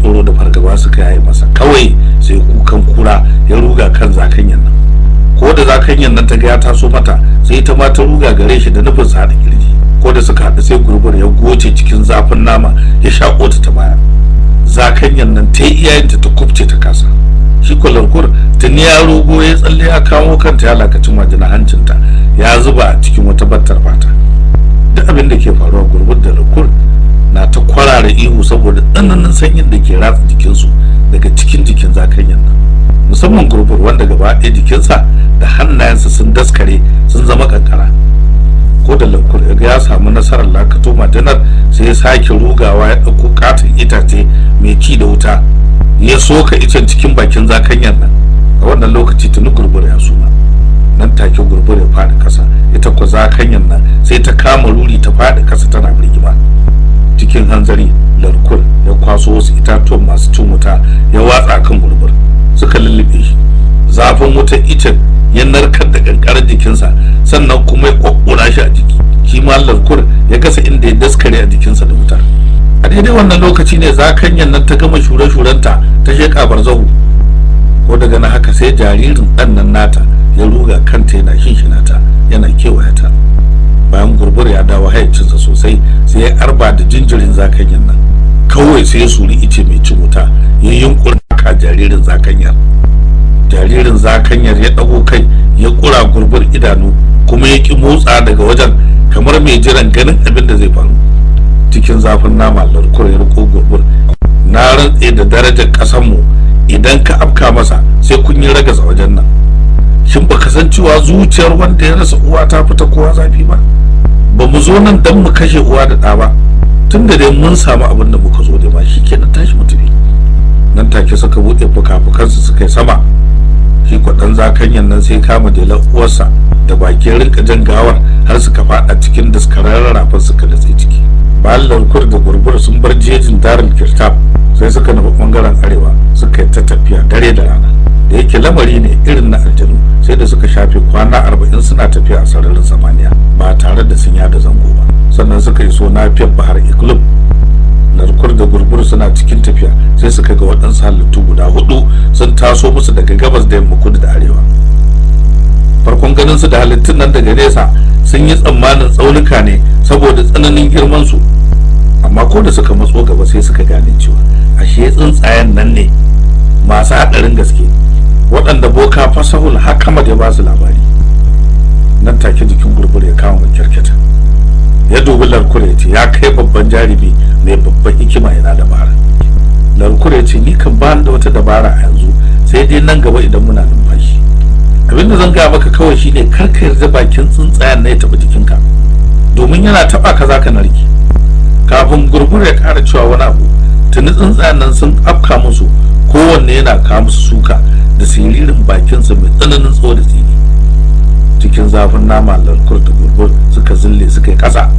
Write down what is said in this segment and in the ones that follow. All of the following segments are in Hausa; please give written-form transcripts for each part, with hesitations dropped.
tsoro da fargaba suka yaye masa. Kawai sai kukan kura ya ruga kan zakanyan nan. Ko da zakanyan nan ta ga ya taso mata, sai ita ma ta ruga gare shi da nufin sa da kirji. Ko da suka haɗu, sai Gurbur ya goce cikin zafin nama ya shaƙo ta baya. Zakanyan nan ta iyayenta ta kubce ta kasa. Shi ko Larkur tuni ya rugo ya tsalle ya kamo kanta, ya lakaci majina hancinta ya zuba a cikin wata battar fata. Duk abin da ke faruwa, Gurbur da Larkur na ta kwarara ihu saboda tsananin sanyin da ke ratsa jikinsu daga cikin jikin zakanyan nan. Musamman Gurbur, wanda gaba ɗaya jikinsa da hannayensa sun daskare sun zama kankara. Ko da Larkur ya ga ya samu nasarar lakato majinar, sai ya sake rugawa ya ɗauko katon itace mai ci da wuta ya soka icen cikin bakin zakanyar nan. A wannan lokaci tuni Gurbur ya suma. Nan take Gurbur ya faɗi ƙasa, ita ko zakanyar nan sai ta kama ruri ta faɗi ƙasa tana birgima. Cikin hanzari Larkur ya kwaso wasu itatuwan masu cin wuta ya watsa kan Gurbur, suka lullube shi. Zafin wutar icen ya narkar da kankarar jikinsa, sannan kuma ya kwakkura shi a jiki. Shi ma Larkur ya gasa inda ya daskare a jikinsa da wutar. A daidai wannan lokaci ne zakanyan nan ta gama shure-shurenta ta sheƙa barzahu. Ko daga na haka sai jaririn ɗan nan nata ya ruga kanta yana shinshina ta yana kewaya ta. Bayan Gurbur ya dawo hayyacinsa sosai, sai ya arba da jinjirin zakanyan nan. Kawai sai ya suri ice mai cin wuta ya yunƙura ka jaririn zakanyar. Jaririn zakanyar ya ɗago kai ya ƙura Gurbur idanu, kuma ya ƙi motsa daga wajen kamar mai jiran ganin abin da zai faru. Cikin zafin nama Larkur ya riko Gurbur. "Na rantse da darajar ƙasarmu, idan ka afka masa sai kun yi ragas a wajen nan. Shin baka san cewa zuciyar wanda ya rasa uwa ta fita kowa zafi ba? Ba mu zo nan don mu kashe uwa da ɗa ba. Tun da dai mun samu abin da muka zo da ba, shikenan, tashi mu tafi." Nan take suka buɗe fuka-fukansu suka yi sama. Shi kwaɗan zakanyan nan sai kama jelar uwarsa da bakin rinka jan gawar har suka faɗa cikin daskararren rafin suka datse ciki. Bayan Larkur da Gurbur sun bar jejin Darul Kirtab, sai suka nufi ɓangaren arewa suka yi ta tafiya dare da rana. Da yake lamari ne irin na aljanu, sai da suka shafe kwana 40 suna tafiya a sararin samaniya ba tare da sun yada zango ba, sannan suka iso nafiyar Bahar Iklub. Larkur da Gurbur suna cikin tafiya sai suka ga waɗansu halittu guda 4 sun taso musu daga gabas da yamma, kudu da arewa. Farkon ganin su da halittun nan daga nesa, sun yi tsammanin tsaunuka ne saboda tsananin girman su. Amma ko da suka matso gaba, sai suka gane cewa ashe tsuntsayen nan ne masu haɗarin gaske waɗanda boka Fasahul Hakamad ya ba su labari. Nan take jikin Gurbur ya kama kyarkyata. Ya dubi Larkur ya ce, "Ya kai babban jarumi mai babban hikima, yana dabara?" Larkur ya ce, "Ni kan ba da wata dabara a yanzu, sai dai nan gaba idan muna numfashi. Abinda zan gaya maka kawai shine kar ka yarda bakin tsuntsayen na ya taɓa jikinka, domin yana taɓa ka zaka narke." Kafin Gurbur ya ƙara cewa wani abu, tuni tsuntsayen nan sun afka musu, kowanne yana kawo musu suka da siririn bakinsa mai tsananin tsawo da tsini. Cikin zafin nama Larkur da Gurbur suka zille suka yi ƙasa.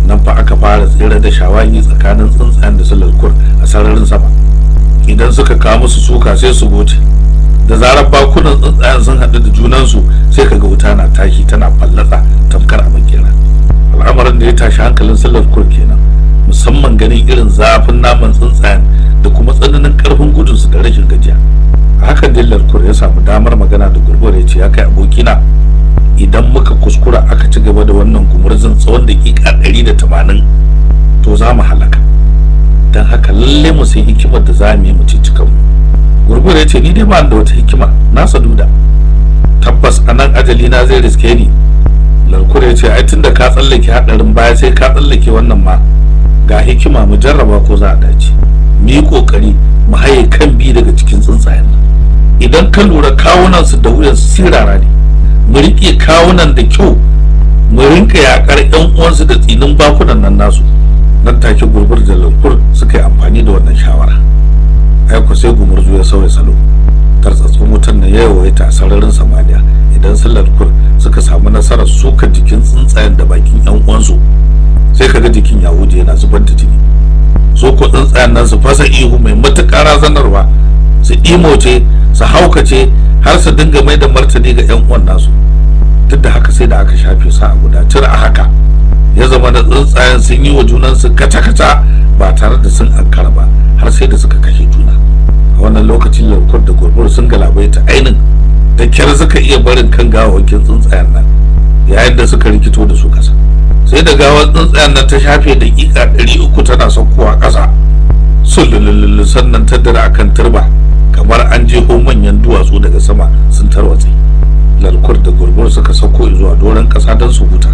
Nan fa aka fara tsere da shawagi tsakanin tsuntsayen da su Larkur a sararin sama. Idan suka kawo musu suka sai su goce. Da zarar bakunan tsuntsayen sun haɗu da junansu, sai kaga wuta na tashi tana fallatsa tamkar a makera. Al'amarin da ya tashi hankalin su Larkur kenan, musamman ganin irin zafin naman tsuntsayen da kuma tsananin ƙarfin gudunsu da rashin gajiya. A hakan dai Larkur ya samu damar magana da Gurbur ya ce, "Ya kai abokina, idan muka kuskura aka ci gaba da wannan gumurzun tsawon daƙiƙa 180, to za mu halaka. Don haka lalle mu san hikimar da za mu yi mu ceci kanmu." Gurbur ya ce, "Ni dai ba da wata hikima, na saduda. Tabbas a nan ajali na zai riske ni." Larkur ya ce, "Ai tunda ka tsallake haɗarin baya, sai ka tsallake wannan ma. Ga hikima, mu jarraba ko za a dace. Mu yi ƙoƙari mu haye kan biyu daga cikin tsuntsayen nan. Idan ka lura, kawunan su da wuyan su sirara ne. Mu riƙe kawunan da kyau, mu rinka yaƙar ƴan uwansu da tsinin bakunan nan nasu." Nan take Gurbur da Larkur suka yi amfani da wannan shawara. Ai ko sai gumurzu ya sauya salo. Tartsatsin wutan na yawaita a sararin samaniya. Idan su Larkur suka samu nasarar suka jikin tsuntsayen da bakin ƴan uwansu, sai kaga jikin ya huje yana zubar da jini. So ko tsuntsayen nan su fasa ihu mai matuƙar razanarwa, su imoce, su haukace, har su dinga mai da martani ga ƴan uwan nasu. Duk da haka sai da aka shafe sa a guda cire. A haka ya zama da tsuntsayen sun yi wa junansu kaca-kaca ba tare da sun ankara ba, har sai sai da suka kashe juna. A wannan lokacin Larkur da Gurbur sun galabaita ainin, da kyar suka iya barin kan gawawakin tsuntsayen nan yayin da suka rikito da su kasa. Sai da gawar tsuntsayen nan ta shafe daƙiƙa 300 tana saukowa ƙasa sulululu, sannan ta dira akan turba kamar an jeho manyan duwatsu daga sama sun tarwatse. Larkur da Gurbur suka sauko zuwa doron ƙasa don su huta.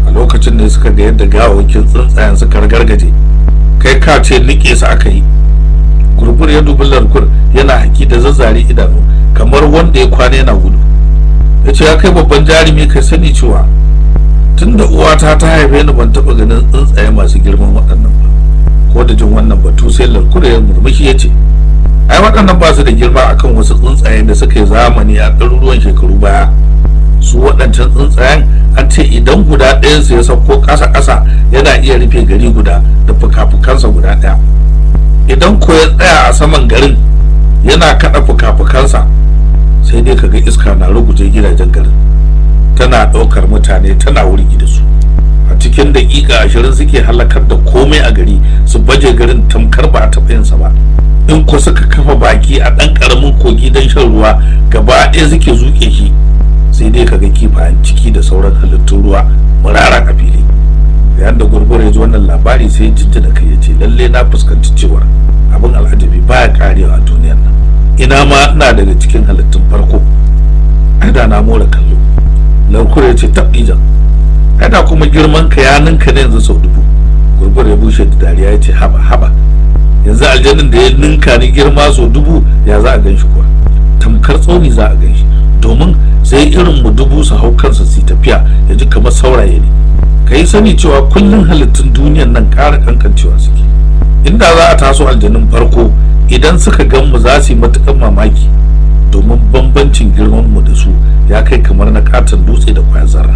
A lokacin ne suka ga yadda gawawakin tsuntsayen suka ragargaje, kai ka ce nike su aka yi. Gurbur ya dubi Larkur yana haki da zazzare idanu kamar wanda ya kwana yana gudu. Ya ce, ya kai babban jarumi, kai sani cewa tunda uwata ta haife ni ban taɓa ganin tsuntsaye masu girman waɗannan ba. Ko da jin wannan batu sai Larkur ya murmushi ya ce, ai waɗannan ba su da girma akan wasu tsuntsaye da suka yi zamani a ɗaruruwan shekaru baya. Su waɗancan tsuntsayen an ce idan guda ɗayansu ya sauko ƙasa-ƙasa yana iya rufe gari guda da fuka-fukansa guda ɗaya. Idan ko ya tsaya a saman garin yana kaɗa fuka-fukansa, sai dai kaga iska na ruguje gidajen garin, tana ɗaukar mutane tana wurgi da su. A cikin daƙiƙa 20 suke halakar da komai a gari, su baje garin tamkar ba a taɓa yinsa ba. In ko suka kafa baki a ɗan ƙaramin kogi don shan ruwa, gaba ɗaya suke zuƙe shi, sai dai kaga kifayen ciki da sauran halittun ruwa murara a fili. Yayin da Gurbur ya ji wannan labari sai ya jinjina kai ya ce, lalle na fuskanci cewar abin al'ajabi baya karewa a duniyar nan. Ina ma ina daga cikin halittun farko, ai da na more kallo. Larkur ya ce, tabdijan, ai da kuma girman ka ya ninka ne yanzu sau 1000. Gurbur ya bushe da dariya ya ce, haba haba, yanzu aljannin da ya ninka ni girma sau 1000 ya za a ganshi kuwa? Tamkar tsauni za a ganshi, domin sai irin mu 1000 su hau kansa su tafiya ya ji kamar sauraye ne. Ka yi sani cewa kullum halittun duniyan nan ƙara kankancewa suke. Inda za a taso aljanun farko, idan suka gan mu za su yi matuƙar mamaki, domin bambancin girman mu da su ya kai kamar na katon dutse da kwayar zarra.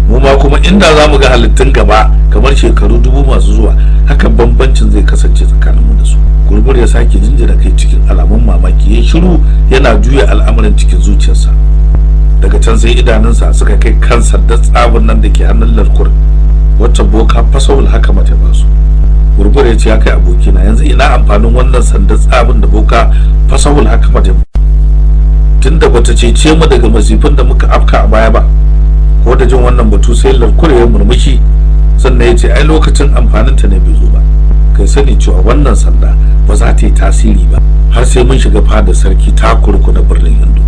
Mu ma kuma inda za mu ga halittun gaba kamar shekaru 1000 masu zuwa, haka bambancin zai kasance tsakanin mu da su. Gurbur ya sake jinjina kai cikin alamun mamaki, ya shiru yana juya al'amuran cikin zuciyarsa. Daga can sai idanunsa suka kai kan sandar tsabin nan da ke hannun Larkur, wacce boka fasawul haka mace ba su. Gurbur ya ce, ya kai abokina, yanzu ina amfanin wannan sandar tsabin da boka fasawul haka mace tunda bata cece mu daga masifin da muka afka a baya ba. Ko da jin wannan batu sai Larkur ya murmushi, sannan ya ce, ai lokacin amfanin ta ne bai zo ba. Kai sani cewa wannan sanda ba za ta yi tasiri ba har sai mun shiga fadar sarki Takurku na birnin Hindu.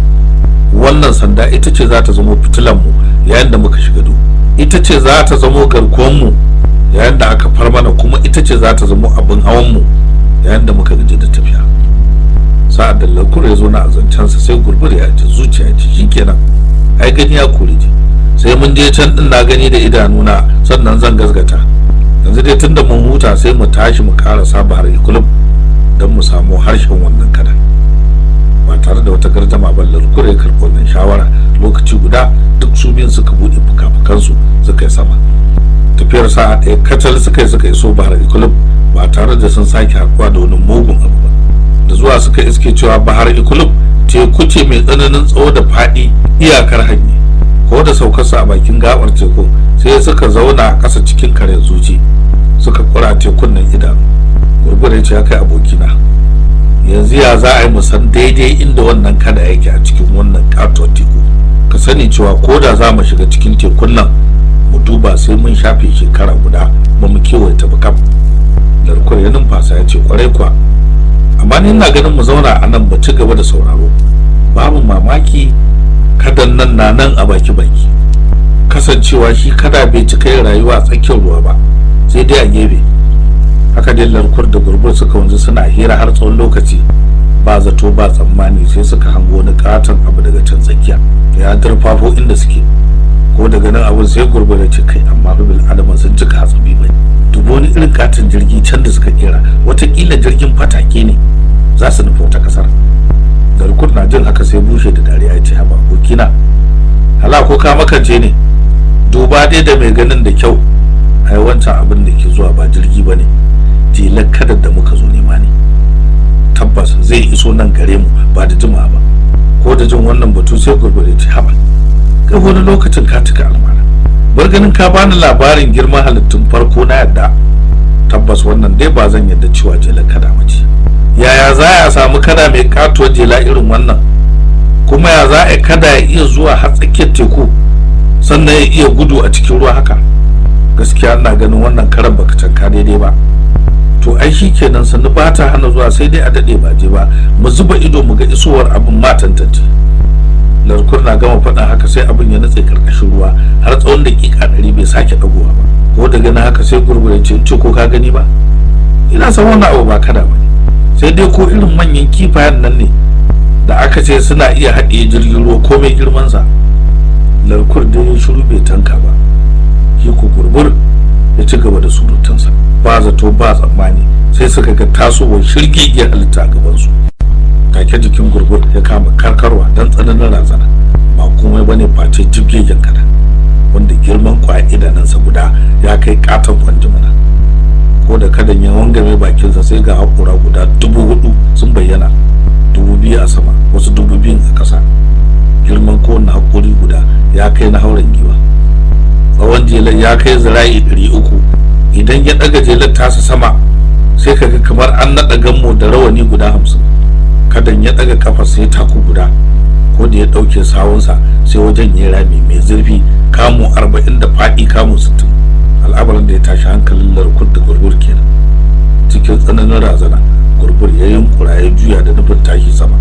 Wannan sanda ita ce za ta zama fitilan mu yayin da muka shiga duhu, ita ce za ta zama garkuwan mu yayin da aka far mana, kuma ita ce za ta zama abin hawan mu yayin da muka gaji da tafiya. Sa'ad da Larkur ya zo na azancansa sai Gurbur ya ji zuciya ce, shikenan, ai gani ya kore ji, sai mun je can din na gani da idanuna sannan zan gazgata. Yanzu dai tunda mun huta sai mu tashi mu karasa Bahar Ikulub don mu samu harshen wannan kada. Ba tare da wata gardama ba Larkur ya karɓi wannan shawara. Lokaci guda duk su biyun suka buɗe fuka-fukansu suka yi sama. Tafiyar sa'a ɗaya kacal suka iso Bahar Ikulub ba tare da sun sake haɗuwa da wani mugun abu ba. Da zuwa suka iske cewa Bahar Ikulub teku ce mai tsananin tsawo da faɗi iyakar hanya. Ko da saukarsa a bakin gabar teku sai suka zauna a ƙasa cikin kare zuci, suka kura tekun nan idanu. Gurbur ya ce, ya kai abokina, yanzu ya za a yi mu san daidai inda wannan kada yake a cikin wannan katuwar teku? Ka sani cewa ko da za mu shiga cikin tekun nan mu duba sai mun shafe shekara guda ba mu kewaye ta ba kaf. Larkur ya numfasa ya ce, kwarai kuwa, amma ni ina ganin mu zauna a nan mu ci gaba da sauraro. Babu mamaki kadan nan na nan a baki baki, kasancewa shi kada bai cika yin rayuwa a tsakiyar ruwa ba, sai dai a gefe. Haka dai Larkur da Gurbur suka wanzu suna hira har tsawon lokaci. Ba zato ba tsammani sai suka hango wani katon abu daga can tsakiya ya durfafo inda suke. Ko daga nan abin sai Gurbur ya ce, kai amma fa bil adama sun cika hatsabi bai, dubo wani irin katon jirgi can da suka kera, watakila jirgin fatake ne, za su nufi wata kasar. Larkur na jin haka sai bushe da dariya ya ce, haba abokina, hala ko ka makance ne? Duba dai da mai ganin da kyau, ai wancan abin da ke zuwa ba jirgi bane, jelar kadar da muka zo nema ne. Tabbas zai iso nan gare mu ba da jimawa ba. Ko da jin wannan batu sai Gurbur ya ce, haba kai, wani lokacin ka cika almara, bar ganin ka bani labarin girman halittun farko na yadda. Tabbas wannan dai ba zan yadda cewa jelar kada ba ce. Yaya za a samu kada mai katuwar jela irin wannan? Kuma ya za a kada ya iya zuwa har tsakiyar teku sannan ya iya gudu a cikin ruwa haka? Gaskiya ina ganin wannan karan baka canka daidai ba. To ai shikenan, sannu ba ta hana zuwa, sai dai a dade ba je ba. Mu zuba ido mu ga isowar abin ma tantance. Larkur na gama faɗin haka sai abin ya nutse karkashin ruwa har tsawon daƙiƙa 100 bai sake ɗagowa ba. Ko daga nan haka sai gurgure ce ko ka gani ba? Ina san wannan abu ba kada ba ne, sai dai ko irin manyan kifayen nan ne da aka ce suna iya haɗiye jirgin ruwa ko mai girman sa. Larkur dai ya shiru bai tanka ba. Shi ko gurbur ya ci gaba da surutansa. Ba zato ba tsammani sai suka ga tasowar shirgigiyar halitta a gabansu. Take jikin gurbur ya kama karkarwa don tsananin razana. Ba komai bane face jibgegen kada wanda girman kwaya idanunsa guda ya kai katon kwanjimina. Ko da kadan ya wangame bakinsa sai ga hakora guda 4000 sun bayyana, 2000 a sama wasu 2000 a ƙasa. Girman kowane hakori guda ya kai na hauren giwa. Tsawon jelar ya kai zira'i 300. Idan ya ɗaga jelar tasa sama sai kaga kamar an naɗa gammo da rawani guda 50. Kadan ya ɗaga kafa sai taku guda. Ko da ya ɗauke sawunsa sai wajen ya rami mai zurfi kamu 40 da faɗi kamu 60. Al'amarin da ya tashi hankalin Larkur da Gurgur kenan. Cikin tsananin razana Gurgur ya yunkura ya juya da nufin tashi sama.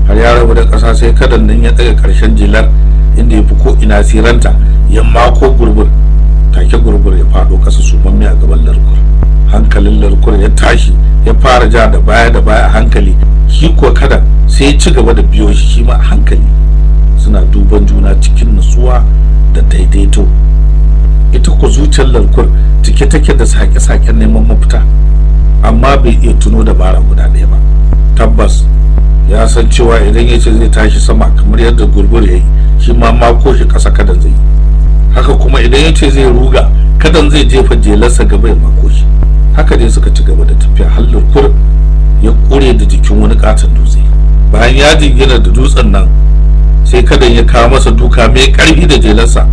Har ya rabu da ƙasa sai kadan nan ya ɗaga ƙarshen jelar inda ya fi ko ina siranta ya mako Gurgur. Take Gurgur ya faɗo ƙasa sumamme a gaban Larkur. Hankalin Larkur ya tashi ya fara ja da baya a hankali. Shi kuwa kada sai ya ci gaba da biyo shi shi ma a hankali. Suna duban juna cikin nutsuwa da daidaito. Ita ko zuciyar Larkur cike take da sake-saken neman mafita, amma bai iya tuno dabara guda ɗaya ba. Tabbas ya san cewa idan ya ce zai tashi sama kamar yadda Gurgur ya yi, shi ma mako shi ƙasa kadan zai yi. Haka kuma idan ya ce zai ruga, kadan zai jefa jelarsa gaba ya mako shi. Haka dai suka ci gaba da tafiya har Larkur ya kure da jikin wani katon dutse. Bayan ya jingina da dutsen nan sai kadan ya kawo masa duka mai karfi da jelarsa.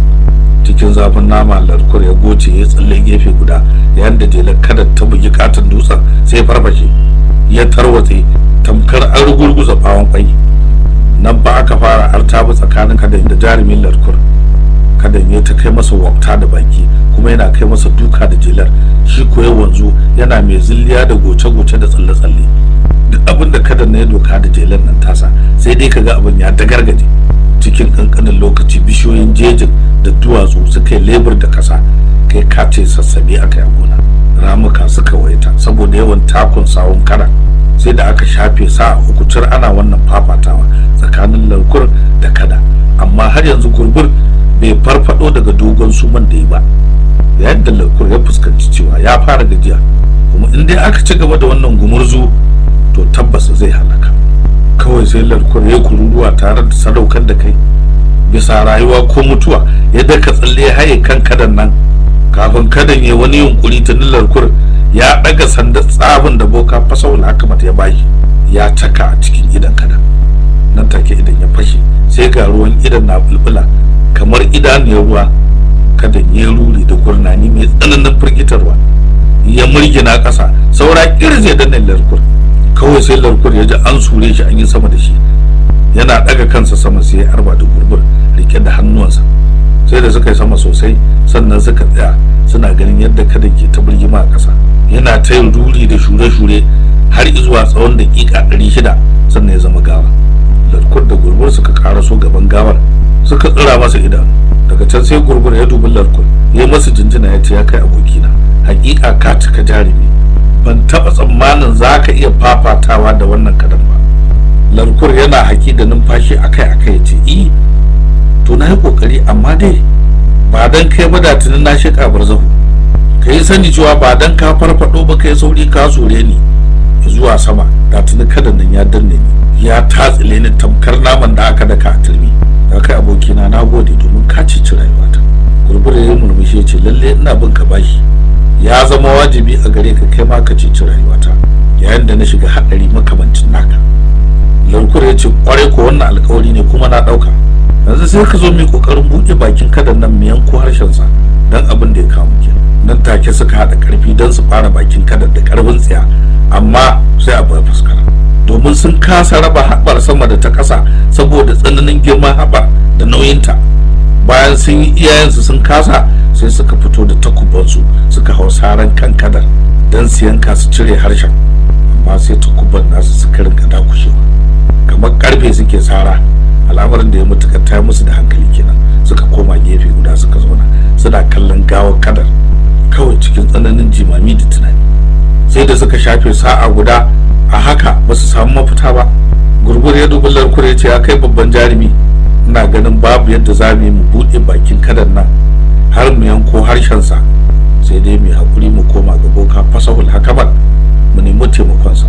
Cikin zafin nama Larkur ya goce ya tsalle gefe guda, yayin da jelar kada ta bugi katon dutsen sai farfashe ya tarwatse tamkar an rugurguza bawon kwai. Nan ba aka fara artabu tsakanin kadan da jarumin Larkur. Kadan ya ta kai masa wafta da baki kuma yana kai masa duka da jelar. Shi ko ya wanzu yana mai zilliya da goce-goce da tsalle-tsalle. Duk abin da kadan ya doka da jelar nan tasa sai dai kaga abin ya dagargaje. Cikin kankanin lokaci bishiyoyin jejin da duwatsu suka yi lebur da kasa, kai kace sassabe aka yi gona. Ramuka suka waita saboda yawan takun sawun kara. Sai da aka shafe sa'a uku cir ana wannan fafatawa tsakanin Larkur da kada, amma har yanzu Gurgur bai farfado daga dogon suman da yi ba. Yayin da Larkur ya fuskanci cewa ya fara gajiya, kuma in dai aka ci gaba da wannan gumurzu to tabbas zai halaka. Kawai sai Larkur ya kururuwa tare da sadaukar da kai bisa rayuwa ko mutuwa, ya daka tsalle ya haye kan kadan nan. Kafin kadan ya wani yunkuri tunin Larkur ya daga sandar tsabin da boka Fasaul Hakamat ya bashi ya caka a cikin idan kadan. Nan take idan ya fashe sai ga ruwan idan na bulbula kamar idaniyar ruwa. Kadan ya ruri da gurnani mai tsananin firgitarwa ya murgina ƙasa saura kirin zai danne Larkur. Kawai sai Larkur ya ji an sure shi an yi sama da shi. Yana daga kansa sama sai ya arba da Gurgur rike da hannuwansa. Sai da suka yi sama sosai sannan suka tsaya suna ganin yadda kadan ke ta birgima a ƙasa. Yana ta yin ruri da shure-shure har zuwa tsawon daƙiƙa 600 sannan ya zama gawa. Larkur da Gurgur suka karaso gaban gawar suka tsira masa idanu. Daga can sai Gurgur ya dubi Larkur ya masa jinjina ya ce, ya kai abokina, hakika ka cika jarumi. Ban taɓa tsammanin za ka iya fafatawa da wannan kadan ba. Larkur yana haki da numfashi akai-akai ya ce, i to na yi kokari, amma dai ba dan kai ba da tunin na shiƙa barzahu. Ka yi sani cewa ba dan ka farfado ba kai sauri ka sure ni zuwa sama, da tuni kadan nan ya danne ni ya tatsile ni tamkar naman da aka daka a turmi. Ya kai abokina, na gode domin ka ceci rayuwata. Gurgur ya murmushi ya ce, lalle ina bin ka bashi. Ya zama wajibi a gare ka kai ma ka ceci rayuwata yayin da na shiga haɗari makamancin naka. Larkur ya ce, kwarai ko wannan alƙawari ne kuma na ɗauka. Yanzu sai ka zo mu kokarin buɗe bakin kadan nan mu yanko harshen sa dan abin da ya kawo muke. Nan take suka haɗa ƙarfi dan su fara bakin kadan da ƙarfin tsiya, amma Sai abu ya fuskara, domin sun kasa raba haɓar sama da ta ƙasa saboda tsananin girman haɓar da nauyinta. Bayan sun yi iyayensu sun kasa, sai suka fito da takubansu suka hau saran kan kadar don su yanka su cire harshen, amma sai takuban nasu suka rinka dakushewa kamar karfe suke sara. Al'amarin da ya mutuka ta musu da hankali kenan. Suka koma gefe guda suka zauna suna kallon gawar kadar kawai cikin tsananin jimami da tunani. Sai da suka shafe sa'a guda a haka ba su samu mafita ba. Gurgur ya dubi Larkur ya ce, ya kai babban jarumi, ina ganin babu yadda za mu yi mu buɗe bakin kadar nan har mu yanko harshensa, sai dai mu haƙuri mu koma ga boka Fasahul Hakamal mu nemi taimakonsa.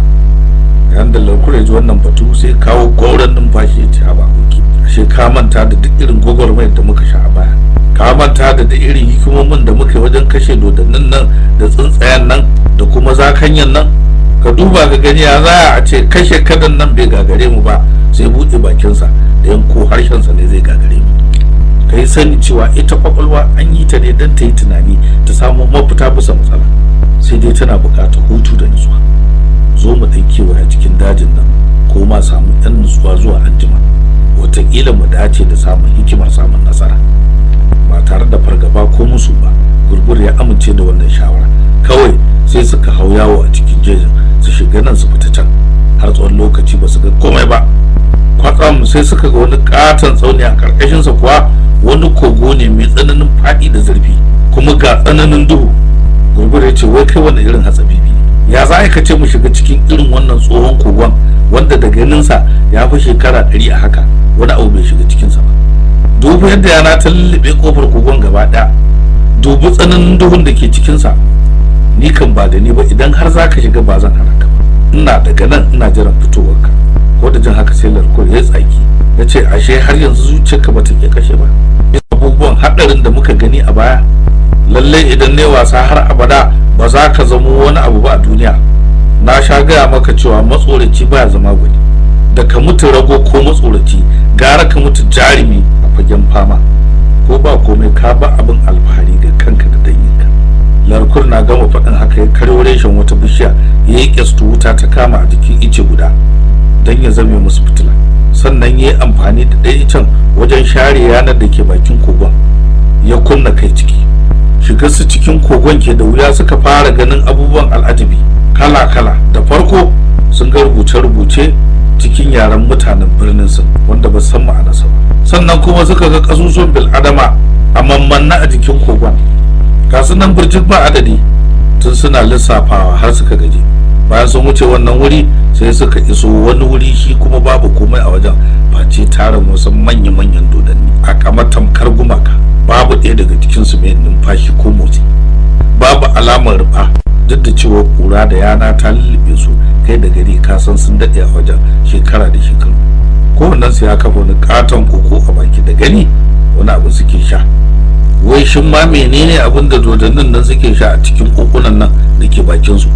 Yayin da Larkur ya ji wannan batu, sai kawo gauran numfashi ya ce, haba aboki, ashe ka manta da duk irin gwagwarmayar da muka sha a baya, ka manta da duk irin hikimomin da muka yi wajen kashe dodannin nan da tsuntsayen nan da kuma zakanyan nan. Ka duba ka gani, ya za a ce kashe kadan nan bai gagare mu ba, sai buɗe bakinsa da yanko harshensa ne zai gagare mu. Ka yi sani cewa ita kwakwalwa an yi ta ne don ta yi tunani ta samu mafita bisa matsala, sai dai tana buƙatar hutu da nutsuwa. Zo mu ɗan kewaya cikin dajin nan ko ma samu ɗan nutsuwa zuwa anjima, wataƙila mu dace da samun hikimar samun nasara. Ba tare da fargaba ko musu ba, Gurgur ya amince da wannan shawara. Kawai sai suka hau yawo a cikin jejin, su shiga nan su fita can, har tsawon lokaci ba su ga komai ba. Kwatsam sai suka ga wani katon tsauni, a ƙarƙashinsa kuwa wani kogo ne mai tsananin faɗi da zurfi, kuma ga tsananin duhu. Gurgur ya ce, wai kai wani irin hatsabibi ne, ya za ka ce mu shiga cikin irin wannan tsohon kogon wanda da ganinsa ya fi shekara 100 a haka wani abu bai shiga cikinsa ba? Dubu yadda yana ta lullube kofar kogon gaba ɗaya, dubu tsananin duhun da ke cikinsa. Ni kan ba da ni ba, idan har za ka shiga ba zan hana ka ba, ina daga nan ina jiran fitowarka. Ko da jin haka sai Larkur ya tsaki ya ce, ashe har yanzu zuciyarka ba ta ke kashe ba abubuwan haɗarin da muka gani a baya? Lallai idan ne wasa har abada ba za ka zamo wani abu ba a duniya. Na sha gaya maka cewa matsoraci baya zama gwani. Da ka mutu rago ko matsoraci, gara ka mutu jarumi a fagen fama. Ko ba komai ka ba abin alfahari ga kanka da danginka. Larkur na gama faɗin haka ya karyo reshen wata bishiya ya yi kyastu, wuta ta kama a jikin ice guda don ya zame musu fitila. Sannan ya yi amfani da ɗaya icen wajen share yanar da ke bakin kogon, ya kunna kai ciki. Shigar su cikin kogon ke da wuya suka fara ganin abubuwan al'ajabi kala-kala. Da farko sun ga rubuce-rubuce cikin yaren mutanen birnin Sin wanda ba san ma'anarsa ba. Sannan kuma suka ga kasusuwan bil'adama a mammanna a jikin kogon, ga su nan birjik ba adadi. Tun suna lissafawa har suka gaji. Bayan sun wuce wannan wuri sai suka iso wani wuri, shi kuma babu komai a wajen face tarin wasu manya-manyan dodanni a kamar tamkar gumaka. Babu ɗaya daga cikinsu mai numfashi ko motsi, babu alamar ruɓa, duk da cewa kura da yana ta lullube su. Kai da gari ka san sun daɗe a wajen shekara da shekaru. Kowannen su ya kafa wani katon koko a baki, da gani wani abu suke sha. Wai shin ma menene abin da dodannin nan suke sha a cikin kokunan nan da ke bakin su?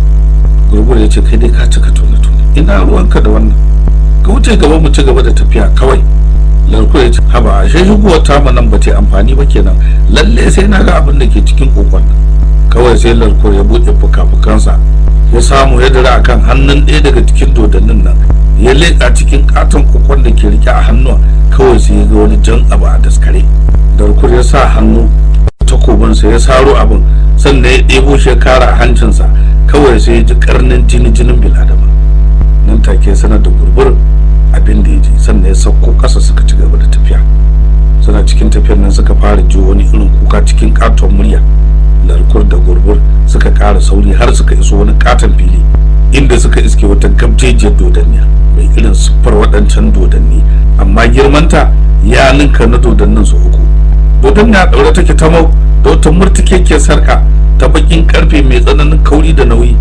Gurgur ya ce, kai dai ka cika tone tone, ina ruwanka da wannan, ka wuce gaba mu ci gaba da tafiya kawai. Larkur ya ce, haba, ashe shigowar tamu nan ba ta amfani ba kenan, lalle sai na ga abin da ke cikin kokon nan. Kawai sai Larkur ya buɗe fuka-fukansa ya samu ya dira akan hannun ɗaya daga cikin dodannin nan, ya leƙa cikin katon kokon da ke rike a hannuwa. Kawai sai ya ga wani jan abu a daskare. Darkur ya sa hannu takobinsa ya saro abin, sannan ya ɗebo shi ya kara a hancinsa. Kawai sai ya ji karnin jini jinin bil'adama. Nan take sanar da Gurgur abin da ya ji, sannan ya sauko ƙasa suka ci gaba da tafiya. Suna cikin tafiyar nan suka fara ji wani irin kuka cikin katon murya. Larkur da Gurgur suka ƙara sauri har suka iso wani katon fili inda suka iske wata gabjejiyar dodanniya mai irin siffar waɗancan dodanni, amma girmanta ya ninka na dodannin su uku. Dodanniya ɗaure take ta mau da wata murtukekiyar sarka ta bakin karfe mai tsananin kauri da nauyi.